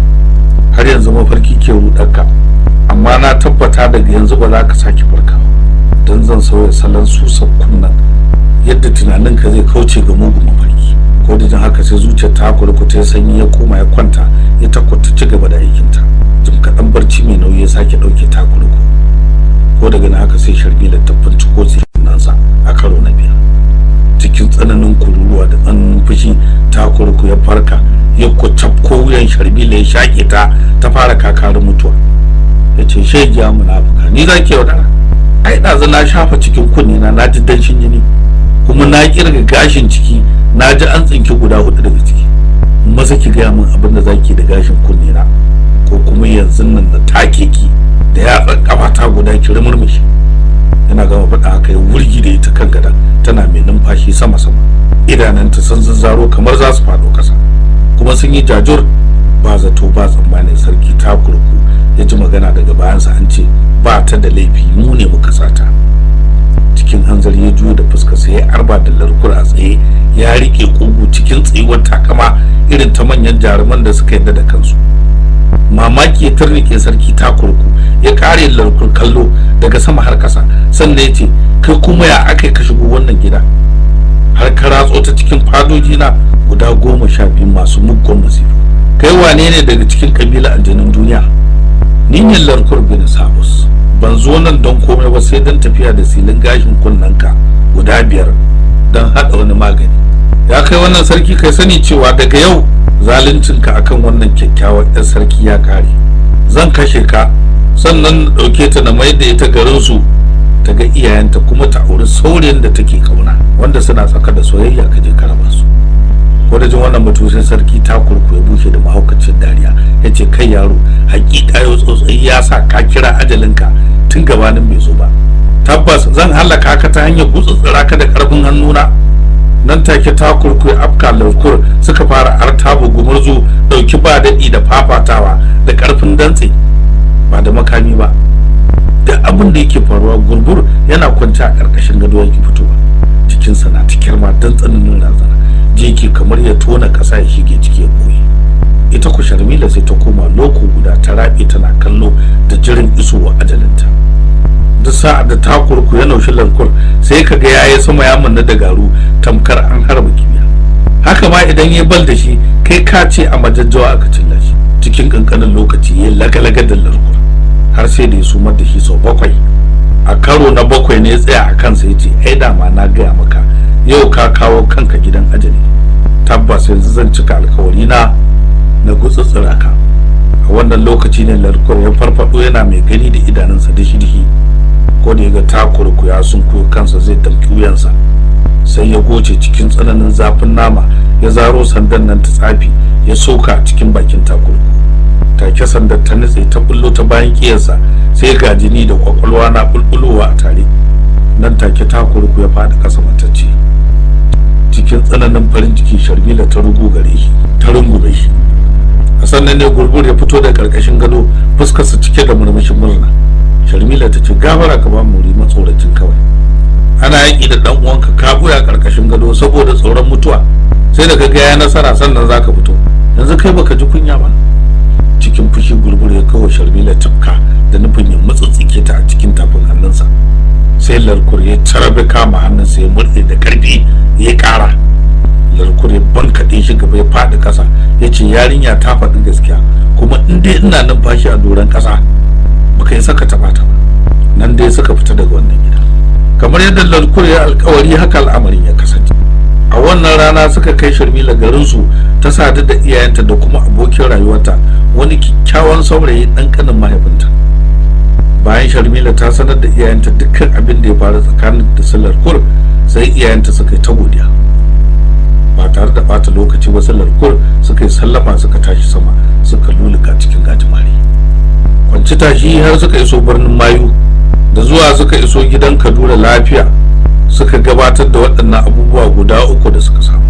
Har yanzu mafarki ke rudarka, amma na tabbata daga yanzu ba za ka sake farkawa, don zan sauya salon susan kunnan yadda tunaninka zai kauce ga mugun mafarki. Ko da jin haka sai zuciyar ta kurkuta sanyi, ya koma ya kwanta, ya takwata ci gaba da aikinta. Jim kaɗan barci mai nauyi ya sake ɗauke ta kurku. Ko daga nan haka sai Sharmila ta binciko nansa a karo na biyar. Cikin tsananin kururuwa da tsananin fushi ta kurku ya farka, ya kucafko wuyan Sharmila ya shaƙe ta, ta fara kakarin mutuwa. Ya ce, shegiya munafuka, ni za ki yaudara? Ai ɗazu na shafa cikin kunne na, na ji danshin jini, kuma na kirga gashin ciki, na ji an tsinki guda 4 daga ciki. Maza ki gaya min abin da zaki da gashin kunne na, ko kuma yanzu nan na take ki da yatsan kafata guda ki rumurmushi. Yana gama faɗa haka ya wurgi da ita kan gadon, tana mai numfashi sama sama, idananta sun zazzaro kamar za su faɗo ƙasa, kuma sun yi jajur. Ba zato ba tsammanin sarki Takurku ya ji magana daga bayansa an ce ba ta da laifi, mu ne muka sata. Cikin hanzari ya juyo da fuska, sai ya arba da Larkur a tsaye ya rike kugu cikin tsayuwar takama irin ta manyan jaruman da suka yadda da kansu. Mamaki ya turnike sarki Takurku, ya kare Larkur kallo daga sama har kasa, sannan ya ce, kai kuma ya aka ka shigo wannan gida har ka ratso ta cikin fadoji na guda 12 masu muggan masifu? Kai wane ne daga cikin kabila aljanun duniya? Ni ne Larkur bin Sabus. Ban zo nan don komai ba sai don tafiya da silin gashin kunnanka guda 5 don haɗa wani magani. Ya kai wannan sarki, kai sani cewa daga yau zaluncinka akan wannan kyakkyawar ɗan sarki ya kare. Zan kashe ka, sannan na ɗauke ta na mayar da ita garinsu ta ga iyayenta, kuma ta auri saurayin da take kauna, wanda suna tsaka da soyayya ka je ka raba su. Ko da jin wannan batu sai sarki Takurku ya bushe da mahaukacin dariya, ya ce, kai yaro, hakika yau tsotsayi ya sa ka kira ajalinka tun gabanin bai zo ba. Tabbas zan halaka ka ta hanyar gutsutsura ka da karfin hannuna. Nan take Takurku ya afka Larkur, suka fara artabu gumurzu, dauki ba daɗi da fafatawa da karfin dantse ba da makami ba. Duk abin da yake faruwa Gurbur yana kwance a ƙarƙashin gado yake fitowa, cikinsa na tikir ma don tsananin razana, jiki kamar ya tona ƙasa ya shige ciki ya boye. Ita ku Sharmila sai ta koma loko guda ta rabe tana kallo da jiran isowa ajalinta. Duk sa'ad da Takurku ya naushi Larkur sai kaga yayi sama ya manna da garu tamkar an harba kibiya. Haka ma idan ya bal da shi kai ka ce a majajjawa aka cilla shi. Cikin kankanin lokaci ya lagalaga da Larkur har sai da ya sumar da shi sau 7. A karo na 7 ne ya tsaya a kansa ya ce, ai dama na gaya maka yau ka kawo kanka gidan ajali. Tabbas yanzu zan cika alkawari na na gutsutsura ka. A wannan lokaci ne Larkur ya farfado yana mai gani da idanunsa dishi-dishi. Ko da ya ga Takurku ya sunkuyo kansa zai damki wuyansa, sai ya goce cikin tsananin zafin nama, ya zaro sandan nan ta tsafi ya soka cikin bakin Takurku. Take sandar ta nutse ta bullo ta bayan kiyarsa, sai ga jini da kwakwalwa na bulbulowa a tare. Nan take Takurku ya faɗi ƙasa matacce. Cikin tsananin farin ciki Sharmila ta rugu gare shi, ta rungume shi. A sannan ne Gurbur ya fito da karkashin gado, fuskarsa cike da murmushin murna. Sharmila ta ce, gafara ka ba muri matsoracin kawai. Ana yaƙi da ɗan uwanka ka buya karkashin gado saboda tsoron mutuwa, sai da ka ga ya nasara sannan zaka fito. Yanzu kai baka ji kunya ba? Cikin fushi Gurbur ya kawo Sharmila tafka da nufin ya mutsitsike ta a cikin tafin hannunsa. Sai Larkur ya tarabe kama hannunsa ya murɗe da ƙarfi ya ƙara. Larkur ya bankaɗe shi gaba ya faɗi ƙasa, ya ce, yarinya ta faɗi gaskiya, kuma in dai ina numfashi a doron ƙasa baka yi saka taɓa ta ba. Nan dai suka fita daga wannan gida. Kamar yadda Larkur ya alƙawari haka al'amarin ya kasance. A wannan rana suka kai Sharmila garinsu, ta sadu da iyayenta da kuma abokin rayuwarta, wani kyakkyawan saurayi ɗan ƙanin mahaifinta. Bayan Sharmila ta sanar da iyayenta dukkan abin da ya faru tsakanin da Larkur, sai iyayenta suka yi ta godiya. Ba tare da bata lokaci ba Larkur suka yi sallama suka tashi sama suka luluka cikin gajimare. Kwanci tashi har suka iso birnin Mayu, da zuwa suka iso gidan Kadura lafiya, suka gabatar da waɗannan abubuwa guda 3 da suka samu.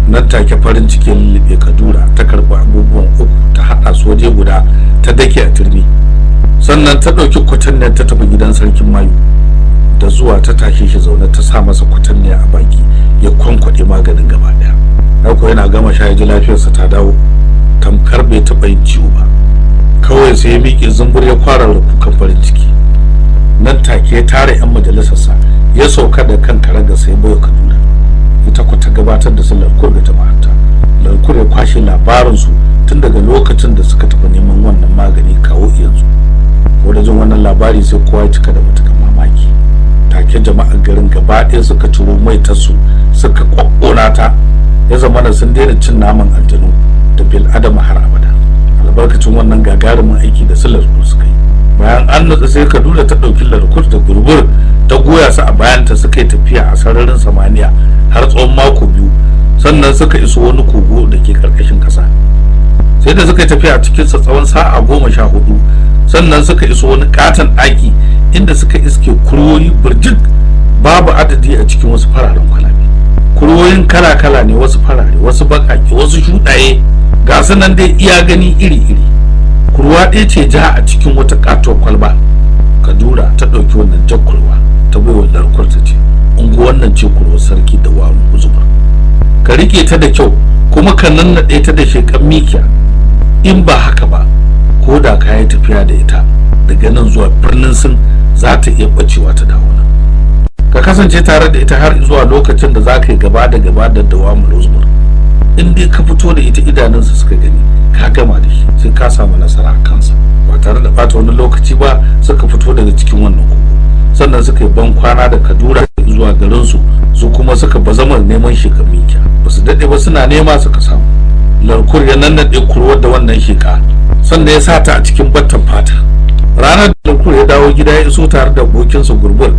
Nan take farin ciki lullube Kadura, ta karɓi abubuwan 3 ta haɗa su waje guda ta dake a turmi. Sannan ta ɗauki kwatanniyar ta tafi gidan sarkin mayu. Da zuwa ta tashe shi zaune ta sa masa kwatanniya a baki ya kwankwaɗe maganin gaba ɗaya. Haka yana gama sha ya ji lafiyarsa ta dawo, tamkar bai taɓa yin ciwo ba. Kawai sai ya miƙe zumbur ya kwarara kukan farin ciki. Nan take ya tara 'yan majalisarsa, ya sauka da kan karaga sai bai Kaduna. Ita ku ta gabatar da su Larkur ga jama'arta. Larkur ya kwashe labarinsu tun daga lokacin da suka tafi neman wannan magani kawo yanzu. Ko jin wannan labari sai kowa ya cika da matuƙar mamaki. Take jama'ar garin gaba ɗaya suka ciro maitarsu suka ƙwaƙƙona ta, ya zama sun daina cin naman aljanu da bil adama har abada, albarkacin wannan gagarumin aiki da su Larkur suka yi. Bayan an nutsu sai Kaduna ta ɗauki Larkur da Gurbur ta goya su a bayanta, suka yi tafiya a sararin samaniya har tsawon mako 2. Sannan suka iso wani kogo da ke karkashin ƙasa. Sai da suka yi tafiya a cikinsa tsawon sa'a 14, sannan suka iso wani katon ɗaki inda suka iske kurwoyi birjik babu adadi a cikin wasu fararen kwalabe. Kurwoyin kala-kala ne, wasu farare, wasu baƙaƙe, wasu shuɗaye, ga su nan dai iya gani iri-iri. Kurwa ɗaya ce ja a cikin wata katuwar kwalba. Kadura ta ɗauki wannan jan kurwa ta baiwa Larkur ta ce, ungo wannan ce kurwar sarki da warin uzubar, ka rike ta da kyau kuma ka nannaɗe ta da shekan mikiya. In ba haka ba, ko da ka yi tafiya da ita daga nan zuwa birnin Sin, za ta iya bacewa ta dawo nan. Ka kasance tare da ita har zuwa lokacin da za ka yi gaba da gaba da Dawamul Uzmur. In dai ka fito da ita idanunsa suka gani, ka gama da shi, sai ka samu nasara a kansa. Ba tare da bata wani lokaci ba suka fito daga cikin wannan kogo. Sannan suka yi ban kwana da Kadura zuwa garinsu, su kuma suka bazama neman shekar mikiya. Ba su daɗe ba suna nema suka samu. Larkur ya nannaɗe kurwar da wannan sheka, sannan ya sa ta a cikin battan fata. Ranar da Larkur ya dawo gida ya iso tare da abokinsa Gurbur.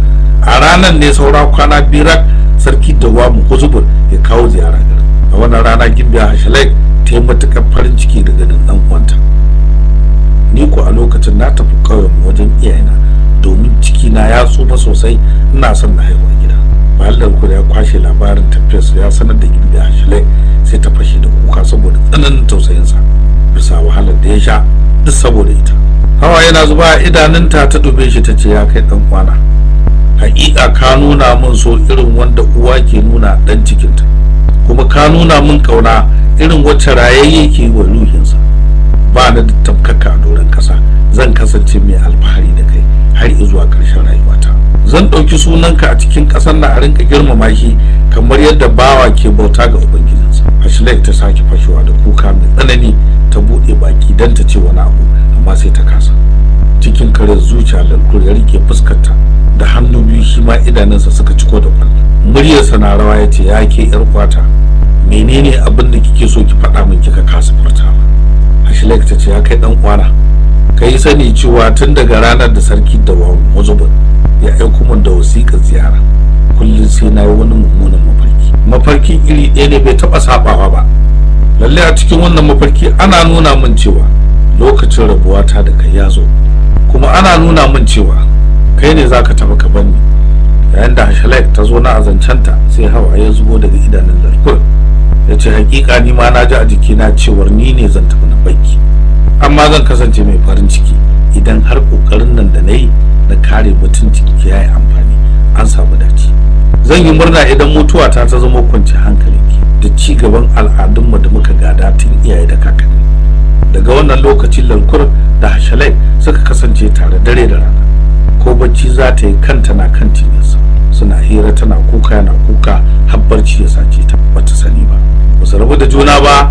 A ranar ne saura kwana 5 sarki Dawamu Huzubur ya kawo ziyara garin. A wannan rana Gimbiya Hashalek ta yi matuƙar farin ciki da ganin ɗan uwanta. Ni ko a lokacin na tafi ƙauyen wajen iyayena domin ciki na ya tsufa sosai, ina son na haihuwa gida. Bayan Larkur ya kwashe labarin tafiyarsa ya sanar da Gimbiya Hashalek, sai ta fashe da kuka saboda tsananin tausayinsa bisa wahalar da ya sha duk saboda ita. Hawa yana zuba a idanunta, ta dube shi ta ce, ya kai ɗan uwana, haƙiƙa ka nuna min so irin wanda uwa ke nuna ɗan cikinta, kuma ka nuna min ƙauna irin wacce rayayye ke yi wa ruhinsa. Ba na da tamkaka a doron ƙasa, zan kasance mai alfahari da kai har zuwa ƙarshen rayuwata. Zan ɗauki sunanka a cikin ƙasar na a rinka girmama shi kamar yadda bawa ke bauta ga ubangijinsa. Ashley ta sake fashewa da kuka mai tsanani, ta buɗe baki don ta ce wani abu, amma sai ta kasa. Cikin kare zuciya Lalkur ya rike fuskarta da hannu biyu, shi ma idanunsa suka ciko da kwallo. Muryarsa na rawa ya ce, ya ke yar uwata, menene abin da kike so ki faɗa min kika kasa furtawa? Ashley ta ce, ya kai dan uwana, kai sani cewa tun daga ranar da sarki Dawamu Huzubur ya aiko min da wasiƙar ziyara, kullum sai na yi wani mummunan mafarki. Mafarkin iri ɗaya ne bai taɓa saɓawa ba. Lalle a cikin wannan mafarki ana nuna min cewa lokacin rabuwata da kai ya zo, kuma ana nuna min cewa kai ne zaka tafi ka bar ni. Yayin da Hashalek ta zo na azancanta, sai hawaye ya zubo daga idanun Larkur. Ya ce, hakika ni ma na ji a jikina cewar ni ne zan tafi na banki, amma zan kasance mai farin ciki idan har kokarin nan da nayi na kare mutuncin ki yayi amfani, an samu dace. Zan yi murna idan mutuwa ta ta zama kwanci hankalinki da ci gaban al'adunmu da muka gada tun iyaye da kakanni. Daga wannan lokaci Lankur da Hashalai suka kasance tare dare da rana. Ko bacci za ta yi kanta na kan cinyarsa, suna hira, tana kuka yana kuka, har barci ya sace ta bata sani ba. Ba su rabu da juna ba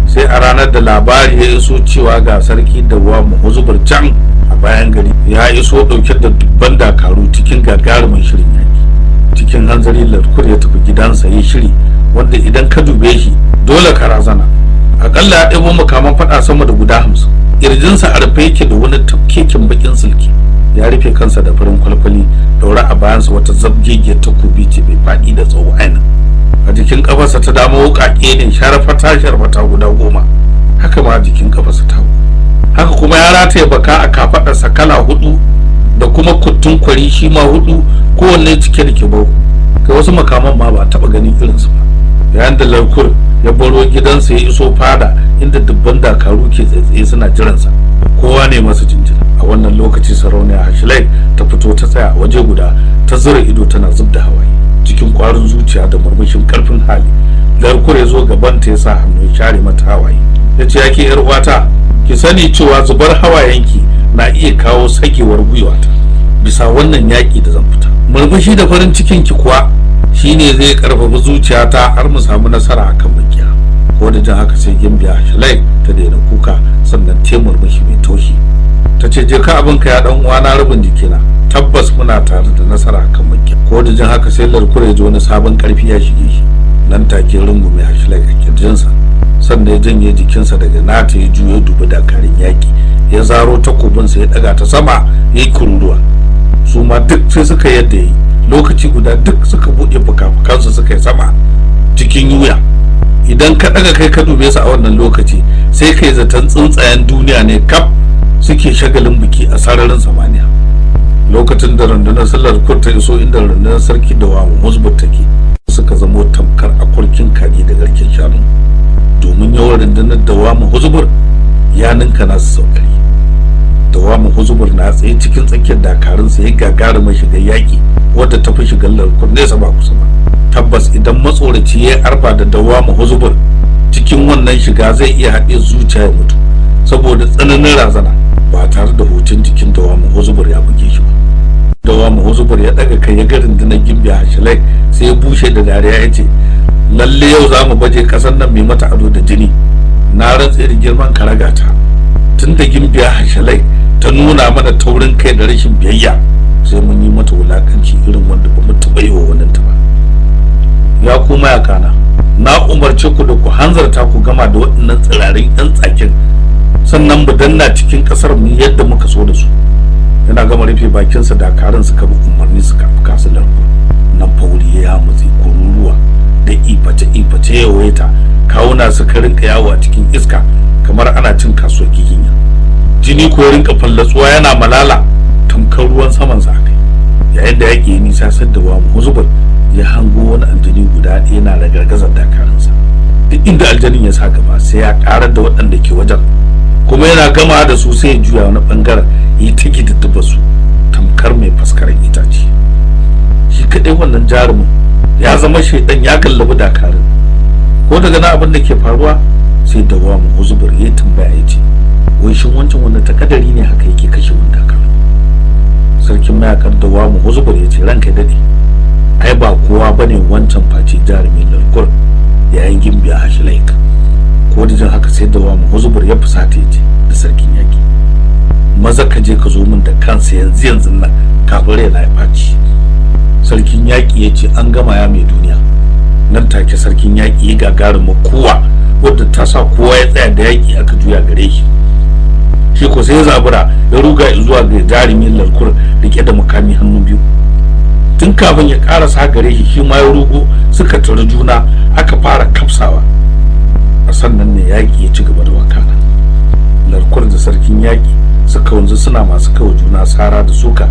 sai a ranar da labari ya iso cewa ga sarki Dawamu Huzubar can a bayan gari ya iso dauke da dubban dakaru cikin gagarumin shirin yaki. Cikin hanzari Larkur ya tafi gidansa ya shiri wanda idan ka dube shi dole ka razana. Akalla ya ɗebo makaman faɗa sama da guda 50. Kirjinsa a rufe yake da wani tafkeken bakin silki, ya rufe kansa da farin kwalkwali, daura a bayansa wata zabgegiyar takobi ce mai faɗi da tsawo ainin. A jikin kafarsa ta dama wuƙaƙe ne sharfata sharfata guda 10, haka ma a jikin kafarsa ta hagu. Haka kuma ya rataye baka a kafaɗarsa kala 4 da kuma kuttun kwari shi ma 4, kowanne cike da kibau. Kai wasu makaman ma ba taɓa ganin irinsu ba. Yayin da Larkur ya baro gidansa ya iso fada inda dubban dakaru ke tsaitsaye suna jiransa, Kowa ne masa jinjina. A wannan lokaci sarauniya Hashilai ta fito ta tsaya waje guda, ta zura ido tana zub da hawaye cikin kwarin zuciya da murmushin karfin hali. Larkur ya zo gaban ta ya sa hannu ya share mata hawaye, ya ce, yake yar uwata, ki sani cewa zubar hawayenki na iya kawo sagewar gwiwata bisa wannan yaƙi da zan fita. Murmushi da farin cikin ki kuwa shine zai karfafa zuciyata har mu samu nasara akan makiya. Ko da jin haka sai Gimbiya Hashilai ta daina kuka, sannan ta murmushi mai taushi ta ce, je ka abinka ya dan uwana, rabin jikina, tabbas muna tare da nasara akan makiya. Ko da jin haka sai Larkur ya ji wani sabon karfi ya shige shi. Nan take rungume Hashilai a kirjinsa, sannan ya janye jikinsa daga nata, ya juyo dubi dakarun yaƙi, ya zaro takobinsa ya daga ta sama ya yi kururuwa. Su ma duk sai suka yadda yi. Lokaci guda duk suka buɗe fuka-fukansu suka yi sama cikin yuya. Idan ka daga kai ka dube su a wannan lokaci, sai kai zaton tsuntsayen duniya ne kaf suke shagalin biki a sararin samaniya. Lokacin da rundunar sallar kur ta iso inda rundunar sarki da wamu musbut take, suka zamo tamkar akurkin kaji da garken shanu, domin yawan rundunar dawamu huzubur ya ninka nasu sau 100. Dawamu huzubur na tsaye cikin tsakiyar dakarunsa ya gagarumar shiga yaƙi wadda ta fi shigar Larkur nesa ba kusa ba. Tabbas idan matsoraci ya arba da dawamu huzubur cikin wannan shiga, zai iya haɗe zuciya ya mutu saboda tsananin razana, ba tare da hutun jikin dawamu huzubur ya buge shi ba. Dawamu huzubur ya ɗaga kai ya ga rundunar Gimbiya Hashilai, sai ya bushe da dariya ya ce, lalle yau za mu baje ƙasar nan mai mata ado da jini. Na rantse da girman karagata, tun da Gimbiya Hashilai ta nuna mana taurin kai da rashin biyayya, sai mun yi mata wulakanci irin wanda ba mu taɓa yi wa waninta ba. Ya ku mayakana, na umarce ku da ku hanzarta ku gama da waɗannan tsirarin 'yan tsakin, sannan mu danna cikin ƙasar mu yadda muka so da su. Yana gama rufe bakinsa, dakarun suka bi umarni suka afka su Larkur. Nan fa wuri ya mutsi, kururuwa da iface iface ya waita, kawuna suka rinka yawo a cikin iska kamar ana cin kasuwar giginya. Jini ko rinka fallatsuwa yana malala tamkar ruwan saman sa akai. Yayin da yaƙi ya nisa, sadda wa huzubur ya hango wani aljani guda ɗaya yana ragargazar dakarunsa. Duk inda aljanin ya sa gaba sai ya karar da waɗanda ke wajen, kuma yana gama da su sai ya juya wani bangaren ya ta gididdiba su tamkar mai faskaren itace. Shi kaɗai wannan jarumin ya zama shaidan, ya gallabi dakarun. Ko daga na abin da ke faruwa, sai dawamu huzubur ya tambaya ya ce, wai shin wancan wanda takadari ne haka yake kashe wani dakaru? Sarkin mayakan dawamu huzubur ya ce, ranka dade, ai ba kowa bane wancan face jarumin Larkur yayin Gimbiya Hashilaik. Ko da jin haka sai dawamu huzubur ya fusata ya ce da sarkin yaki, maza ka je ka zo min da kansa yanzu yanzu nan kafin raina ya ɓaci. Sarkin yaƙi ya ce, an gama ya mai duniya. Nan take sarkin yaƙi ya gagaruma kowa wadda ta sa kowa ya tsaya da yaƙi aka juya gare shi. Shi ko sai ya zabura ya ruga zuwa ga jarumin Larkur rike da makami hannu biyu. Tun kafin ya karasa gare shi, shi ma ya rugo, suka tare juna aka fara kafsawa. A sannan ne yaƙi ya ci gaba da wakana. Larkur da sarkin yaƙi suka wanzu suna masu kawo juna sara da suka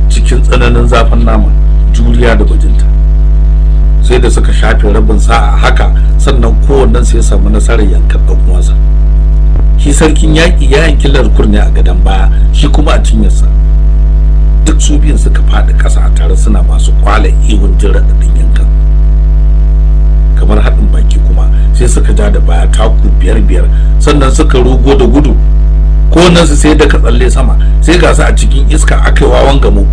cikin tsananin zafin nama, juriya da bajinta. Sai da suka shafe rabin sa'a haka, sannan kowannen sai ya samu nasarar yankan ɗan uwansa. Shi sarkin yaƙi ya yanki Larkur ne a gadon baya, shi kuma a cinyarsa. Duk su biyun suka faɗi ƙasa a tare suna masu kwala ihun jin raɗaɗin yankan. Kamar haɗin baki kuma sai suka ja da baya taku 5-5, sannan suka rugo da gudu. Kowannen su sai da ka tsalle sama, sai ga su a cikin iska aka yi wawan gamo.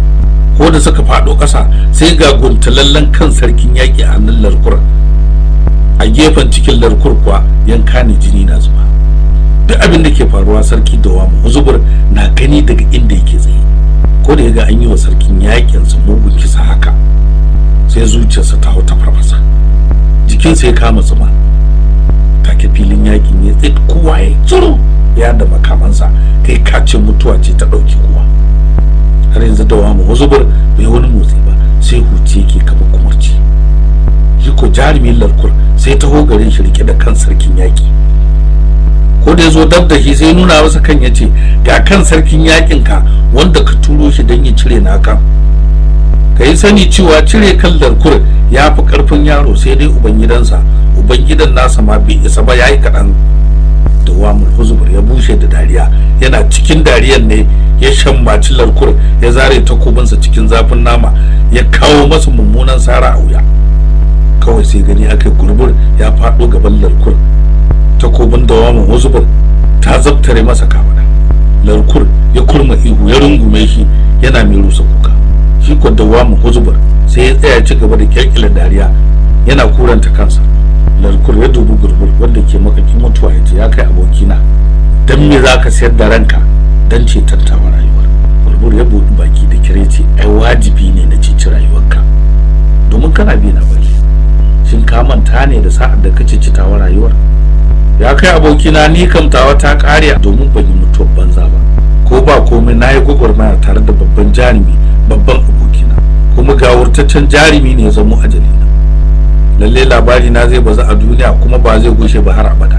Ko da suka faɗo ƙasa, sai ga guntulallen kan sarkin yaƙi a hannun Larkur. A gefen cikin Larkur kuwa yanka ne, jini na zuba. Duk abin da ke faruwa sarki dawamu huzubur na gani daga inda yake tsaye. Ko da ya ga an yi wa sarkin yaƙin sa mugun kisa haka, sai zuciyarsa ta hau ta farfasa, jikinsa ya kama tsuma. Take filin yaƙin ya tsit, kowa ya tsiro ya da makamansa, kai ka ce mutuwa ce ta ɗauki kowa. Har yanzu dawamu huzubur bai wani motsi ba, sai huce yake kama kumarci. Shi ko jarumin Larkur sai taho garin shi rike da kan sarkin yaƙi. Ko da ya zo dab da shi, sai nuna masa kan ya ce, ga kan sarkin yaƙin ka wanda ka turo shi don ya cire naka. Ka yi sani cewa cire kan Larkur ya fi ƙarfin yaro, sai dai ubangidansa. Ubangidan nasa ma bai isa ba, ya yi kaɗan. Dawamul Huzbur ya bushe da dariya. Yana cikin dariyar ne ya shambaci Larkur, ya zare takobinsa cikin zafin nama, ya kawo masa mummunan sara a wuya. Kawai sai gani aka Gurbur ya faɗo gaban Larkur, takobin Dawamul Huzbur ta zabtare masa kafada. Larkur ya kurma ihu, ya rungume shi yana mai rusa kuka. Shi ko Dawamul Huzbur sai ya tsaya ci gaba da kyalkyala dariya, yana kuranta kansa. Larkur ya dubi Gurbur wanda ke makakin mutuwa, ya ce, "Ya kai abokina, dan me za ka sayar da ranka dan ceton tawa rayuwar?" Gurbur ya buɗi baki da kire, ce, "Ai wajibi ne na ceci rayuwarka domin kana bi na bashi. Shin ka manta ne da sa'ar da ka ceci tawa rayuwar? Ya kai abokina, ni kam tawa ta kare domin ban yi mutuwar banza ba. Ko ba komai, na yi gwagwarmaya tare da babban jarumi, babban abokina, kuma gawurtaccen jarumi ne ya zamo ajalina. Lalle labari na zai bazu a duniya kuma ba zai gushe ba har abada."